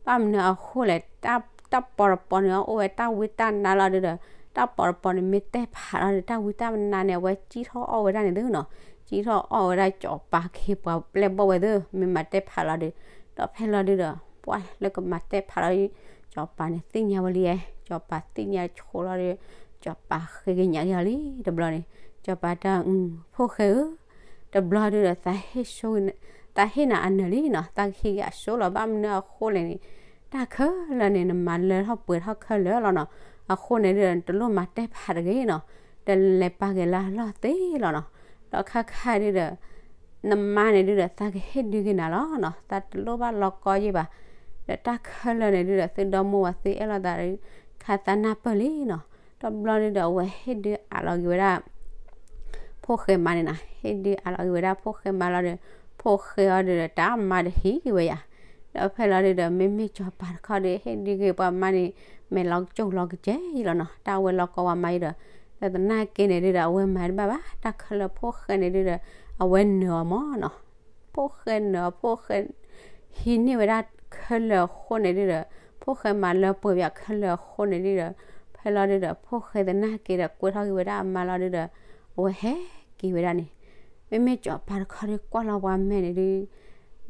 ဘၣ်မနုၤအဃိလဲၣ် တၢ်ပီၤတပီၤန့ၣ် အိၣ်ဝဲတၢ်ဝံတၢ်နါလီၤဒုဒီး တၢ်ပီၤတပီၤန့ၣ် မ့ၢ်တဲဖးလီၤဒီး တၢ်ဝံတၢ်နါန့ၣ် အဝဲကံၣ်ထီၣ်အီၣ်ဝဲဒၣ်န့ၣ်သုနီၤ, ကံၣ်ထီၣ်အီၣ်ဝဲဒၣ်ကၠီၤပၤခ့ပှၤပျဲၢ်ဘီၣ်ဝဲသု, မ့ၢ်မၤတဲဖးလီၤဒု, ဒီးဖဲလီၤဒုဒီး ပှၤလၢကမၤတဲဖးလီၤ ကၠီၤပၤန့ၣ်သ့ၣ်ညါဝဲလံ, ကၠီၤပၤသ့ၣ်ညါဆိလီၤဒီး ကၠီၤပၤဃ့ကညးက့ၤအီၤလံတဘျီန့ၣ်, ကၠီၤပၤတဲ ဖိၣ်ဃဲဧၢ, တဘျီဒုဒီး သးဟ့ၣ်နၤအနၢၤလံနီၤ, သးကဟံးက့ၤအစိလီၤ ဘၣ်မနုၤအဃိလဲၣ်န့ၣ်, တၢ်ခဲလၢာ်န့ၣ် နမၤလၢထီၣ်ပှဲၤထီၣ်ခဲလၢာ်လီၤနီၤ, အဃိန့ၣ်ဒုဒီး နတလိၣ်မၤတဲဖးတဂ့ၤနီၤ, ဒီးလဲၤပာ်က့ၤလၢအလီၢ်သ့လီၤနီၤ, ဒီးခါခါဒုဒီး နမါန့ၣ်ဒုဒီး သးကဟ့ၣ်ဒုက့ၤနၤလီၤနီၤ, သးတလိၣ်ဘၣ်လီၤကီယ့ၢ်ဘၣ်, ဒီးတၢ်ခဲလၢာ်န့ၣ်ဒုဒီး သုဒီမိၢ်ဝၤသ့အဲၣ်လိာ်သးဒီး ခါသးနၢ်ပၢၢ်လံနီၤ, တဘျီဒုဒီး အဝဲဟ့ၣ်ဒုအးလီၤက့ၤဝဲဒၣ် ဖိၣ်ဃဲမါန့ၣ်နီၤ, ဟ့ၣ်ဒုအးလီၤက့ၤဝဲဒၣ်ဖိၣ်ဃဲမါလီၤဒီး ဖိၣ်ဃဲအီၤဒုဒီး တၢ်မါတဟံးက့ၤဝဲယၤ, ဒီးဖဲလီၤဒုဒီး မ့မ့ၢ်ကၠီၤပၤတခီဒီး ဟ့ၣ်ဒုက့ၤပှၤမါန့ၣ် မဲာ်လီၤကၠိၣ်လီၤကစဲယ့ၢ်လီၤနီၤ, တၢ်ဝဲလီၤကီဝဲမါယ့ၢ်ဒီး, ဒီးသနာ်က့န့ၣ်ဒုဒီး အဝဲမၤတဘၣ်ဘၣ် တၢ်ခဲလၢာ်ဖိၣ်ဃဲန့ၣ်ဒုဒီး အဝဲနၢၤအီၤမၢ်နီၤ, ဖိၣ်ဃဲနၢၤအီၤ ဖိၣ်ဃဲ ဟံးန့ၢ်ဝဲဒၣ်ခဲလၢာ်အဃိန့ၣ်ဒုဒီး ဖိၣ်ဃဲမၤလၢပှဲၤဝဲခဲလၢာ်အဃိန့ၣ်ဒုဒီး ဖဲလီၤဒုဒီး ဖိၣ်ဃဲသနာ်က့ဒီး ကွဲထီၣ်က့ၤဝဲဒၣ်အမါလီၤဒုဒီး အဝဲဟဲက့ၤဝဲဒၣ်န့ၣ်, မ့မ့ၢ်ကၠီၤပၤတခီဒီး ကွၢ်လီၤပှၤမဲာ်န့ၣ်ဒု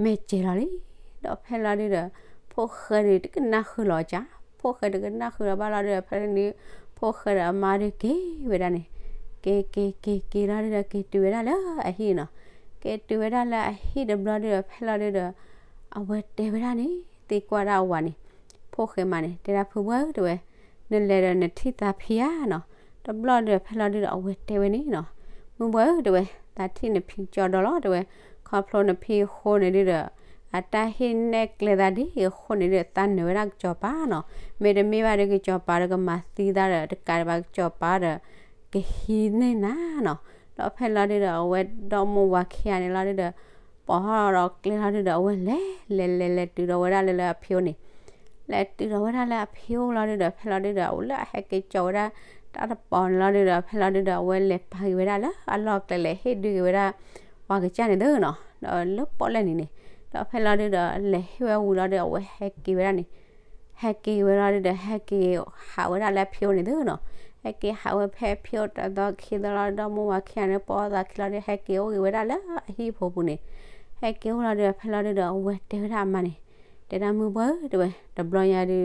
မဲာ်ကဲၤလီၤလံ, ဒီးဖဲလီၤဒုဒီး ဖိၣ်ဃဲဒုတကနၣ်ဃုာ်လီၤကၢ်, ဖိၣ်ဃဲတကနၣ်ဃုာ်လီၤဘၣ်လီၤဒုဒီး ဖဲန့ၣ် ဖိၣ်ဃဲဒီးအမါဒုက့ၤဝဲဒၣ်န့ၣ်, က့ၤက့ၤက့ၤက့ၤလီၤဒုဒီး က့ၤတုၤဝဲဒၣ်လၢအဟံၣ်နီၤ, က့ၤတုၤဝဲဒၣ်လၢအဟံၣ်တဘျီဒုဒီး ဖဲလီၤဒုဒီး အဝဲတဲဝဲဒၣ်န့ၣ် သံကွၢ်ဒၣ်အဝၤန့ၣ်, ဖိၣ်ဃဲမါန့ၣ် တဲဒၣ်ဖုဘှၢ်ဧၢ တဲဝဲ, နလဲၤဒီးနထံၣ်သးဖံဧါနီၤ, တဘျီဒုဒီး ဖဲလီၤဒုဒီး အဝဲတဲဝဲန့ၣ်နီၤ, မုၢ်ဘှၢ်ဧၢ တဲဝဲ, သးထံၣ်နဖံကၠီဒီလီၤ တဲဝဲ, ခီဖျိနဖံအဃိန့ၣ်ဒုဒီး အတၢ်ဟ့ၣ်နဲၣ်ကျဲသးဒ်အံၤအဃိန့ၣ်ဒုဒီး သးနၢၤဝဲဒၣ်ကစီၤပၤနီၤ, မ့တမ့ၢ်ဘၣ်ဒီးကစီၤပၤဒီးကမၤသံသးဒီး တကးဒံးဘၣ်ကစီၤပၤဒီး ကဟံးန့ၢ်နၤနီၤ, ဒီးဖဲလီၤဒုဒီး အဝဲဒီမိၢ်ဝၤခံဂၤန့ၣ်လီၤဒုဒီး ပိာ်ထီၣ်ဒီးကျဲလီၤဒုဒီး အဝဲလဲၤလဲၤလဲၤလဲၤတုၤဒီးဝဲဒၣ်လၢလၢအဖံအိၣ်န့ၣ် လဲၤတုၤဒီးဝဲဒၣ်လၢအဖံအိၣ်လီၤဒုဒီး ဖဲလီၤဒုဒီး အဝဲလၢအဟဲက့ၤကၠီၤဝဲဒၣ် တၢ်တပီၤန့ၣ်လီၤဒုဒီး ဖဲလီၤဒုဒီး အဝဲလဲၤပာ်က့ၤဝဲဒၣ်လၢအလီၢ်ကျဲ လဲၤဟ့ၣ်ဒုက့ၤဝဲဒၣ် ပှၤကစၢ်န့ၣ်သုနီၤ, ဒီးလၢပီၣ်လဲၣ်န့ၣ်န့ၣ်, ဒီးဖဲလီၤဒုဒီး လဲၤဟ့ၣ်ဝဲဝံၤလီၤဒုဒီး အဝဲဟဲက့ၤဝဲဒၣ်န့ၣ် ဟဲက့ၤဝဲလီၤဒုဒီး ဟဲက့ၤဟးဝဲဒၣ်လၢအဖံအိၣ်န့ၣ်သုနီၤ, ဟဲက့ၤဟးဝဲဖဲဖံအိၣ်တသီခံသီလီၤ ဒီမိၢ်ဝၤခံဂၤန့ၣ် ပိာ်သးခံလီၤဒု ဟဲက့ၤအိၣ်ဂ့ၤဝဲဒၣ်လၢအဟံၣ်ဖိပူၤန့ၣ်, ဟဲက့ၤအိၣ်လီၤဒုဒီး ဖဲလီၤဒုဒီး အဝဲတဲဝဲဒၣ်အမါန့ၣ် တဲဒၣ်မုၢ်ဘှၢ်ဧၢ တဲဝဲ, တဘျီညါဒု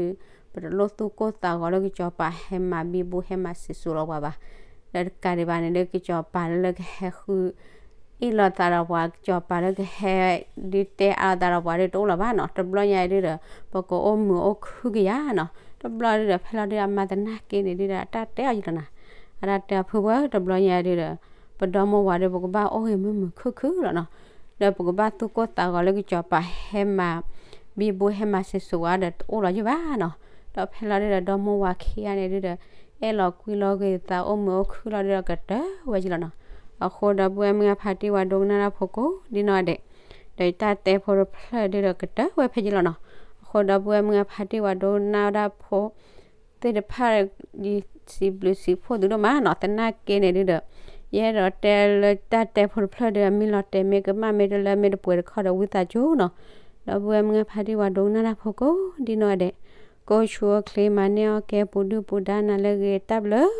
ပတလိၣ်သူၣ်ကိၢ်သးဂီၤလၢကစီၤပၤဟဲမၤဘံဘူဟဲမၤစံၣ်စိၤလီၤပှၤဘၣ်, ဒီးတကးဒံးဘၣ်န့ၣ်ဒု ကစီၤပၤလၢကဟဲဃု အ့ၣ်လိာ်သးဒီးပှၤ ကစီၤပၤလၢကဟဲ ဒုးတဲအါလိာ်သးဒီးပှၤဒုတအိၣ်လၢၤဘၣ်နီၤ, တဘျီညါဒုဒီး ပကအိၣ်မုာ်အိၣ်ခုၣ်ကယၤနီၤ, တဘျီဒုဒီး ဖဲလီၤဒုဒီး အမါသနာ်က့န့ၣ်ဒုဒီး အတၢ်တဲအီၤယလီၤနီၤ, အတၢ်တဲအီၤဖုဘှၢ်ဧၢ တဘျီညါဒုဒီး ပဒီမိၢ်ဝၤဒီး ပကဘၣ်အိၣ်ဂ့ၤမုာ်မုာ်ခုၣ်ခုၣ်လီၤနီၤ, ဒီးပကဘၣ်သူၣ်ကိၢ်သးဂီၤလၢကစီၤပၤဟဲမၤ ဘံဘူဟဲမၤစံၣ်စိၤဝဲဒီးတအိၣ်လီၤယုၢ်ဘၣ်နီၤ, ဒီးဖဲလီၤဒုဒီး ဒီမိၢ်ဝၤခံဂၤန့ၣ်ဒုဒီး အဲၣ်လီၤကွံလီၤဂ့ၤသးအိၣ်မုာ်အိၣ်ခုၣ်လီၤဒုဒီးကတၢၢ်ဝဲယလီၤနီၤ, အဃိဒီပုၢ်ဝဲၢ်မုၢ်အဖါတံၢ်ဝဲဒိကနၣ်တၢ်ဖိကိးဒ်နီၢ်ဒဲး, ဒီးယတၢ်တဲဖိတဖျၢၣ်ဒုဒီးကတၢၢ်ဝဲဖဲယလီၤနီၤ, အဃိဒီပုၢ်ဝဲၢ်မုၢ်အဖါတံၢ်ဝဲဒိကနၣ်တၢ်ဖိ သ့ၣ်တဖၣ် ယစံးဘျုးစံးဖှိၣ်သုဒိၣ်မးနီၤ, သနာ်က့န့ၣ်ဒုဒီး ယအဲၣ်ဒိးတဲလၢတၢ်တဲဖိတဖျၢၣ်ဒီး မ့ၢ်လီၤတဲာ်မ့ၢ်ကမၣ်မ့ၢ်တလၢမ့ၢ်တပှဲၤတခီဒီးဝံသးစူၤနီၤ, ဒီပုၢ်ဝဲၢ်မုၢ်အဖါတံၢ်ဝဲဒိကနၣ်တၢ်ဖိကိးဒ်နီၢ်ဒဲး, ကိးဆူၣ်အိၣ်ချ့မၤန့ၢ်အီၣ်ကဲပူၤဒုၣ်ပူၤဒါနၤလၢအဂ့ၤတၢ်ဘျုး